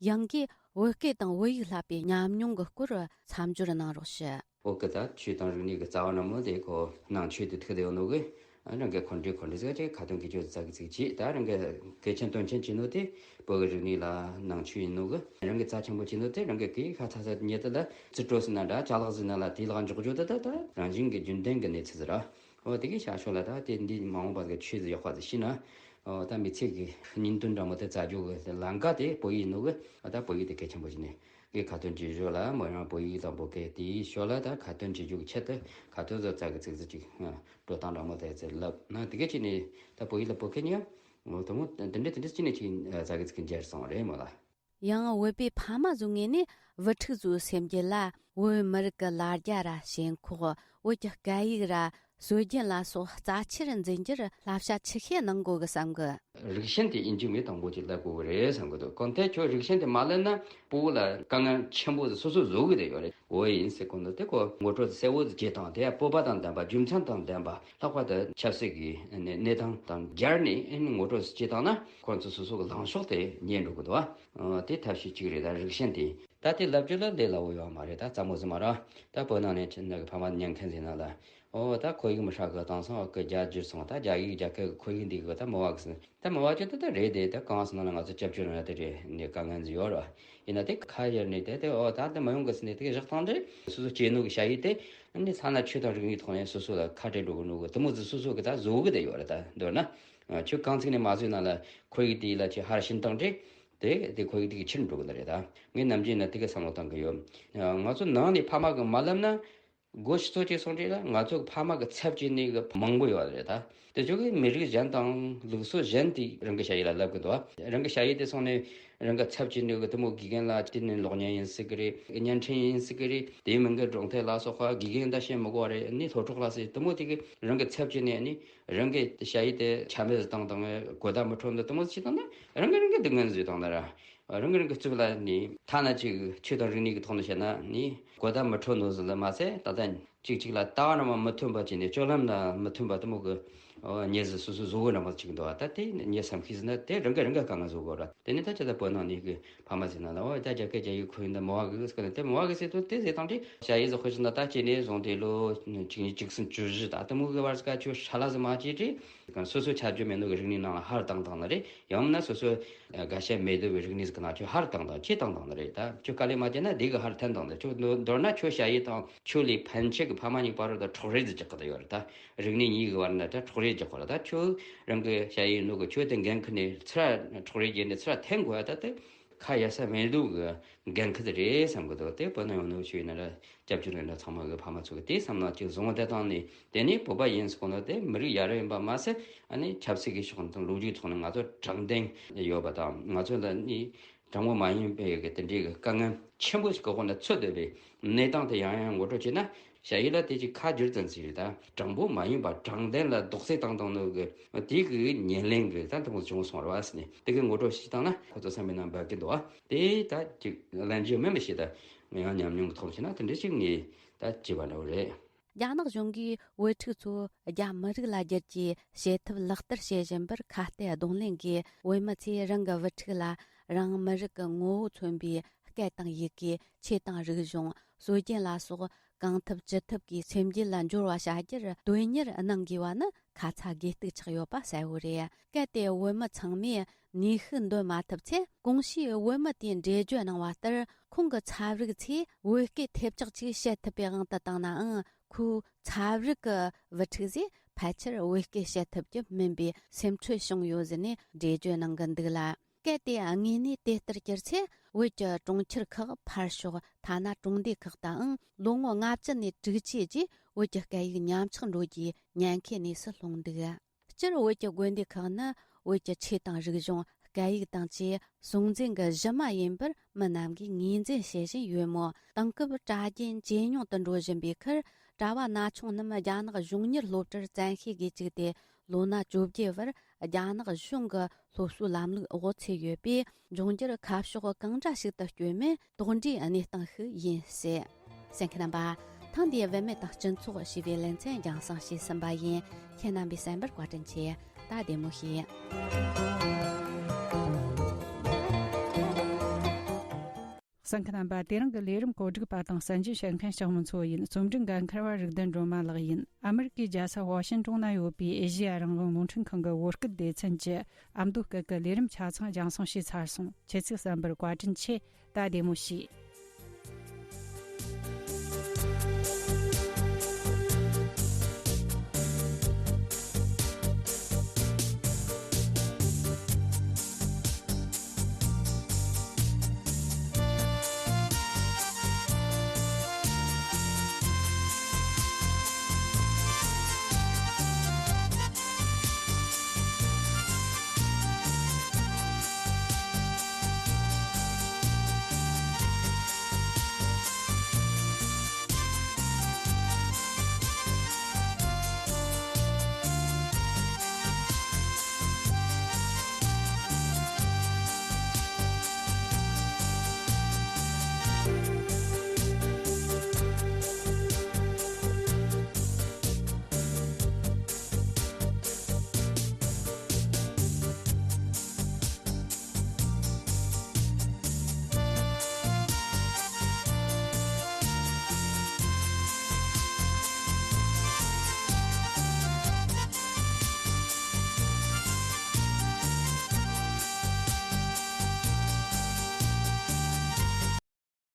ཡང་སྒོས་བོད་སྐད་དང་བོད་ཡིག་བསླབ་པའི་ཉམས་མྱོང་གི་སྐོར་མཚམས་སྦྱོར་གནང་རོགས་ཞུ། བོད་སྐད་དང་ཆོས་དང་རིག་གནས་ཀྱི་རྩ་བ་ནི་མོ་དེ་ཁོ་ནང་ཆོས་དེ་ཐུག་བསྡད་ཡོད་ནོ་གི། རང་གི་འཁོན་འགྲས་འཁོན་འགྲས་ཟེར་གྱི་ཁ་ཏོན་གྱི་ཆོས་ཙག་གི་ཚིག་བྱས། ད་རང་གི་གལ་ཆེན་དོན་ཆེན་བྱས་ནོ་དེ་བོད་ཀྱི་རིག་གནས་ལ་ནང་ཆོས་ཡིན་ནོ་གི། རང་གི་རྩ་ཆེན་པོ་བྱས་ནོ་དེ་རང་གི་གི་ཁ་ཚ་ཚ་ཉེ་དུ་ལ་རྩིས་སྤྲོད་ཟེར་ན་འདྲ། ཅ་ལག་ཟེར་ན་ལ་དེའི་ལག་འཇོག་རྒྱུ་དེ། ད་ད་རང་བཞིན་གྱི་རྒྱུན་ལྡན་གྱི་གནས་ཚུལ་ཟེར་ར། འོ་དེ་གི་ཤ་ཤོ་ལ་ད་དེ་འདི་མ་འོངས་པ་གི་ཆོས་ཟིག་ཡག་པ་ཟིག་ཤེས་ན། འོ་ད་མི་ཚེ་གི་སྙིང་དོན་འདྲ་མོ་དེ་བཙལ་རྒྱུ་གི་ལམ་ཀ་དེ་བོད་ཡིག་ནོ་གི། འོ་ད་བོད་ཡིག་དེ་གལ་ཆེན་པོ་ཞིག་ནས་གི་ཁ་ཏོན་བྱེད་ཞོར་ལ་མོ་རང་བོད་ཡིག་དང་བོད་སྐད་དེའི་ཞོར་ལ་ད་ཁ་ཏོན་བྱེད་རྒྱུ་གི་ཆེད་དུ་ཁ་ཏོན་བཟོ་ཙག་གི་ཚིག་ཟིག་ཅིག་འགྲོ་སྟངས་འདྲ་མོ་དེ་ཚེ་ལབ་ན། དེ་གི་ཅིག་ནས་ད་བོད་ཡིག་ལ་བོད་སྐད་ཉོ་འོ་དེ་མོ་དེ་འདྲ་དེ་འདྲ་ཅིག་ནས་ཅིག་ཙག་གི་ཚིག་འཇལ་སོང་རེད་མོ་ལ། ཡང་བོད་པའི་ཕ་མ་ཚོའི་ངོས་ནས་བུ་ཕྲུག་ཚོའི་སེམས་རྒྱུད་ལ་བོད་མི་རིགས་ཀྱི་ལ་རྒྱ་ར་ཞེན་ཁོག་བོད་ཀྱི་སྐད་ཡིག་ར་ སྲོལ་རྒྱུན་ལ་སོགས་རྩ་ཆེར་འཛིན་རྒྱུར་བསླབ་བྱ་ཆི་ཤེས་གནང་དགོས་གི་བསམ་གི། རིགས་ཞེན་དེ་ཨིན་ཇི་མི་དང་པོ་ཅིག་བསླབ་དགོས་གི་རེད་བསམ་གི་འདུག་གང་ལྟར་ཁྱོད་རིགས་ཞེན་དེ་མ་བསླབ་ན་སྤོ་བོ་ལ་དཀའ་ངལ་ཆེན་པོ་ཟིག་སོ་སོ་བཟོ་གི་རེད་ཡོད་རེད། འོ་ཡིན་ཟེར་གོ་འདུག་དེ་ཁོ་ངོ་སྤྲོད་གསལ་བོ་ཟིག་བྱེད་སྟངས་དེ་ཡང་སྤོབས་པ་དང་ལྡན་པ་རྒྱུ་མཚན་དང་ལྡན་པ་ལྷག་པར་དུ་ཆབ་སྲིད་ཀྱི་གནས་སྟངས་དང་སྦྱར་ནས་ངོ་སྤྲོད་ཟིག་བྱེད་སྟངས་ན་ཁོ་ཚོ་སོ་སོ་གི་ལངས་ཕྱོགས་དེ་རྙེད་འགྲོ་གི་འདུག་ཨ། དེ་ཐབས་ཤེས་གཅིག་རེད། ད་རིགས་ཞེན་དེ་ད་དེ་ལབ་རྒྱུ་ལ་ལས་སླ་བོ་ཡོད་མ་རེད། ད་ཙམ་མོ་ཟིག་མ་རེད། ད་བོད་ནང་ནས་ཁྱེད་ནི་གི་ཕ་མ་ཉན་མཁན་ཟིག་ན་ལ། ཨོ་ད་ཁོར་ཡུག་མི་ཧྲ་གི་བཏང་སོང་། ཨོ་གི་རྒྱ་འགྱུར་སོང་། ད་རྒྱ་ཡིག་རྒྱ་སྐད་ཁོར་ཡུག་འདི་གི་ད་མི་བ་གི་ཟིན། ད་མི་བ་ཅི་ད་ད་རེད་དེ། ད་གང་སོང་ན་ང་ཚོ་སྐྱབས་བཅོལ་ན་དེ་རེད་ནས་དཀའ་ངལ་ཟིག་ཡོད་ར། ཡིན་ན་དེ་ཁ་གཡར་ནས་དེ་དེ་ཨོ་ད་དེ་མི་ཡོང་གི་ཟིན་ནས་དེ་གི་བཞག་སྟངས་དེ་སོ་སོ་སྐྱེས་ནོ་གི་ཞ་ཡི་དེ་ནི་ཐ་ན་ཆོས་དང་རིག་གནས་ཐོག་ནས་སོ་སོ་ལ་ཁ་བྲལ་འགྲོ་གི་ནོ་གི་དེ་མོ་ཟིག་སོ་སོ་གི་ད་བཟོ་གི་དེ་ཡོད་ར། ད་མདོར་ན་ཁྱོད་གང་ཚིག་ནས་མ་བཟོས་ན་ལ་ཁོར་ཡུག་དེ་ལ་ཁྱོད་ཧར་ཕྱིན་སྟངས་དེ་དེ་དེ་ཁོར་ཡུག་དེ་གི་ཕྱིར་འགྲོ་གི་ནི་རེད། ད་ངས་ནམ་རྒྱུན་ན་དེ་གི་བསམ་བློ་བཏང་གི་ཡོད། ང་ཚོ་ནང་ནས་ཕ་མ་གི་མ་ལབ་ན། སྒོ་ཕྱི་ཚོ་གཅིག་སོང་དུས་ལ་ང་ཚོ་ཕ་མ་གི་ཚབ་བྱེད་ནི་གི་མང་པོ་ཡོད་རེད་ད། དེ་ཚོ་གི་མི་རིགས་གཞན་དང་ལུགས་སྲོལ་གཞན་དེ་རང་གི་ཞ་ཡི་ལ་ལབ་གི་འདུག་རང་གི་ཞ་ཡི་དེ་སོང་ནས་རང་གི་ཚབ་བྱེད་ནི་གི་དེ་མོ་དགེ་རྒན་ལ་དེ་ནི་གློག་བརྙན་ཡིན་སྲིད་གི་རེད། བརྙན་འཕྲིན་ཡིན་སྲིད་གི་རེད། དེའི་མིང་གི་སྒྲུང་དེབ་ལ་སོགས་པ་དགེ་རྒན་ད་བཤད་མི་དགོས་རེད། ནི་སློབ་གྲོགས་ལ་སྲིད་དེ་མོ་དེ་གི་རང་གི་ཚབ་བྱེད་ནས་ནི་རང་གི་ཞ་ཡི་དེ་ཆ་མེད་བཏང་དང་གོ་བརྡ་མི་འཕྲོད་འདི་དེ་མོ་ཞིག་བཏང་ན་རང་གི་རང་གི་སྡུག་བསྔལ་བཟོས་བཏང་ན་ར། རང་གི་རང་གི་རྩིབ་ལ་ནི་ཐ་ན་ཅིག་ཆོས་དང་རིག་གནས་ཀྱི་ཐོག་ནས་བཤད་ན་ནི་གོ་བརྡ་མི་འཕྲོད་ནོ་ཟིག་ལ་མ་ཟད། ད་ལྟ་གཅིག་གཅིག་ལ་ལྟ་བ་རང་མ་མི་མཐུན་པ་བྱས་ནས་སྤྱོད་ལམ་ལ་མི་མཐུན་པ་དེ་མོ་གི་ཨོ་ཉེས་ཟིག་སོ་སོ་བཟོ་གི་རང་མ་ཅིག་འདུག་ད་དེ་ཉེས་བསམ་ཤེས་ཟིན་ན་དེ་རང་གི་རང་གི་དཀའ་ངལ་བཟོ་དགོས་ར། དེ་ནི་ད་ཅི་ད་བོད་ནང་ནས་གི་ཕ་མ་ཟིག་ན་ལ་ཨོ་ད་རྒྱ་སྐད་རྒྱ་ཡིག་ཁོ་ཡིན་ད་མི་བ་གི་ཟིག་གི་དེ་མི་བ་གི་ཟིག་ཏུ་དེ་ཟིག་དང་དེ་ཞ་ཡི་ཟིག་དཔེ་བཞག་ན་ད་ཅི་ནས་བཟུང་དེ་ལོ་གཅིག་གཉིས་གཅིག་གསུམ་བཅུ་བཞི་ད་དེ་མོ་གི་བར་ཟིག་ག་ཆོས་ཧྲ་ལ་ཟིག་མ་བྱས་དེ། སོ་སོ་ཆ་རྒྱུས་མེད་ནོ་གི་རིག་གནས་ནང་ལ་ཧར་བཏང་བཏང་ནི་རེད། ཡང་མིན་ན་སོ་སོ་དགའ་ཤས་མེད་དོ་བའི་རིག་གནས་ཟིག་ནང་ཁྱོད་ཧར་བཏང་དང་ཅི་བཏང་བཏང་ནི་རེད། ད་ཁྱོད་དཀའ་ལས་མ་བྱས་ན་འདི་གི་ཧར་འཐེན་བཏང་ནི་ཁྱོད་མདོར་ན་ཁྱོད་ཞ་ཡི་དང་ཁྱོད་ལས་ཕན་ཆད་གི་ཕ་མ་གཉིས་བར་དུ་འཕྲོག་རེས་ཟིག་རྒྱག་གི་ད་ཡོད་རེད། ད་རིག་གནས་གཉིས་གི་བར་ན་ད་འཕྲོག་རེས་རྒྱག་གི་རེད། ད་ཁྱོད་རང་གི་ཞ་ཡི་ནོ་གི་ཁྱོད་དེ་འགན་ཁུར་ནས་ཚུར་འཕྲོག་རེས་བརྒྱབ་ནས་ཚུར་འཐེན་དགོས་ད་དེ། ཁ་གཡར་ས་མེད་དུ་གི་འགན་ཁུར་དེ་རེད་བསམ་གི་འདུག་དེ་བོད་ནང་ཡོང་ནོ་ཆོས་ཡིན་ན་ར་སྐྱབས་བཅོལ་ཡིན་ན་ཚང་མ་གི་ཕ་མ་ཚོ་གི་དེ་བསམ་བློ་ཅིག་བཟུང་བ་དེ་བཏང་ནས་དེ་ནས་བོད་པ་ཡིན་ཟེར་གོ་ནོ་དེ་མི་རིགས་ཡ་རབས་ཡིན་པ་མ་ཟད། ཨ་ནི་ཆབ་སྲིད་ཀྱི་ཕྱོགས་དང་ལོ་རྒྱུས་ཐོག་ནས་ང་ཚོ་དྲང་བདེན་ཡོད་པ་དང་ང་ཚོ་ལ་ནི་དྲང་པོ་མ་ཡིན་པའི་གི་དེ་འདྲའི་གི་དཀའ་ངལ་ཆེན་པོ་ཞིག་གི་འོག་ནས་ཚུད་བསྡད་པའི་གནས་སྟངས་དེ་ཡང་ཡང་ངོ་སྤྲོད་བྱས་ན། ཞ་ཡི་ལ་དེ་ཅིག་ཁ་བསྒྱུར་ཙམ་ཞིག་རེད། ད་དྲང་པོ་མ་ཡིན་པ་དྲང་བདེན་ལ་རྡོག་རྫིས་བཏང་བཏང་ནོ་གི་དེ་གི་ཉེར་ལེན་གི་ད་དེ་མོ་བྱུང་སོང་ར་བ་ཟེར་ནས་དེ་གི་ངོ་སྤྲོད་ཞིག་བཏང་ན་ཁོ་ཚོ་བསམ་པའི་ནང་འབབ་ཀྱི་འདུག་བ། དེ་ད་ཅིག་ལན་རྒྱུ་མེད་མི་ཤེས། ད་ང་ཡང་ཉམས་མྱོང་གི་ཐོག་བྱས་ན་དེ་འདྲ་ཞིག་ངས་ད་བྱས་པ་འདྲ་བོ་རེད། རྒྱ་ནག་གཞུང་གིས་བུ་ཕྲུག་ཚོ་རྒྱ་མི་རིགས་ལ་བསྒྱུར་རྒྱུའི་བྱེད་ཐབས་ལག་བསྟར་བྱེད་བཞིན་པར་ཁ་གཏད་གདོང་ལེན་གྱིས་བོད་མི་ཚོས་རང་གི་བུ་ཕྲུག་ལ་རང་མི་རིགས་ཀྱི་ངོ་བོ་མཚོན་པའི་སྐད་དང་ཡི་གེ་ཆོས་དང་རིག་གཞུང་སྲོལ་རྒྱུན་ལ་སོགས་གང་ཐུབ་ཅི་ཐུབ་ཀྱིས་སེམས་རྒྱུད་ལ་འབྱོར་བ་བྱ་རྒྱུར་དོན་གཉེར་གནང་དགོས་པ་ནི་ཁ་ཚ་དགོས་གཏུགས་ཆགས་ཡོད་པ་གསལ་བོ་རེད། གལ་ཏེ་བོད་མི་ཚང་མས་ནུས་ཤུགས་འདོན་མ་ཐུབ་ཚེ། གོང་ཞུས་བོད་མི་དེས་འགྲེལ་བརྗོད་གནང་བ་ལྟར་ཁོང་གི་ཚབ་རིགས་ཚོས་བོད་སྐད་ཐེབས་ཆག་ཅིག་བཤད་ཐུབ་པའི་དབང་དུ་བཏང་ནའང་། ཁོའི་ཚབ་རིགས་ཀྱི་བུ་ཕྲུག་ཚོས་ཕལ་ཆེར་བོད་སྐད་བཤད་ཐུབ་རྒྱུ་མིན་པའི་སེམས་ཁྲལ་བྱུང་ཡོད་ཟེར་ནས་འགྲེལ་བརྗོད་གནང་གི་འདུག་ལ། གལ་ཏེ་དངོས་གནས་དེ་ལྟར་གྱུར་ཚེ། བོད་ཀྱི་གྲོང་ཁྱེར་ཁག་ཕར་ཞོག་ཐ་ན་གྲོང་སྡེ་ཁག་དུའང་ལོ་ངོ་ལྔ་བཅུ་ནས་དྲུག་ཅུའི་རྗེས་བོད་ཀྱི་སྐད་ཡིག་ཉམས་ཆག་འགྲོ་རྒྱུའི་ཉེན་ཁའི་གནས་སུ་ལྷུང་འདུག་སྤྱིར་བོད་ཀྱི་དགོན་སྡེ་ཁག་ནི་བོད་ཀྱི་ཆོས་དང་རིག་གཞུང་། སྐད་ཡིག་དང་བཅས་སྲོང་བཙན་གྱི་གཞི་མ་ཡིན་པར་མི་རྣམས་ཀྱིས་ངོས་འཛིན་བྱེད་བཞིན་ཡོད་མོད། དེང་སྐབས་གྲྭ་རྒྱུན་ཇེ་ཉུང་དུ་འགྲོ་བཞིན་པའི་ཁར། གྲྭ་བ་ན་ཆུང་རྣམས་རྒྱ་ནག་གཞུང་གཉེར་སློབ་གྲྭར་བཙན་ཤེད་ཀྱིས་བཅུག་སྟེ། ལོ་ན་བཅོ་བརྒྱད་བར་རྒྱ་ནག་གཞུང་གི་སློབ་གསོའི་ལམ་ལུགས་འོག་ཚུད་ཡོད་པས། འབྱུང་འགྱུར་ཁ་ཕྱོགས་གང་འདྲ་ཞིག་ཏུ་བསྐྱོད་མིན་དོགས་འདྲིའི་གནས་སྟངས་ཤིག་ཡིན་སྲིད། གསན་མཁན་རྣམ་པ། ཐེངས་འདིའི་བུད་མེད་དང་སྤྱི་ཚོགས་ཞེས་པའི་ལེ་ཚན་རྒྱང་སྲིང་ཞུས་ཟིན་པ་ཡིན། ཁྱེད་རྣམ་པས་གསན་པར་བཀའ་དྲིན་ཆེ། ད་བདེ་མོ་བྱོས། གསན་མཁན་རྣམ་པ། དེ་རིང་གི་ལས་རིམ་གོ་སྒྲིག་པ་དང་གསན་རྒྱུ་བྱེད་མཁན་ལྕགས་མོ་མཚོ་ཡིན། རྩོམ་སྒྲིག་འགན་འཁུར་བ་རིག་ལྡན་སྒྲོལ་མ་ལགས་ཡིན། ཨ་མི་རི་ཀའི་རྒྱལ་ས་ཝ་ཤིང་ཏོན་ན་ཡོད་པའི་ཨེ་ཤེ་ཡ་རང་དབང་རླུང་འཕྲིན་ཁང་གི་བོད་སྐད་སྡེ་ཚན་གྱི་ཨ་མདོ་སྐད་ཀྱི་ལས་རིམ་ཆ་ཚང་རྒྱང་སྲིང་བྱས་ཚར་སོང་། ཁྱེད་ཚོས་གསན་པར་བཀའ་དྲིན་ཆེ། ད་བདེ་མོ་བྱོས།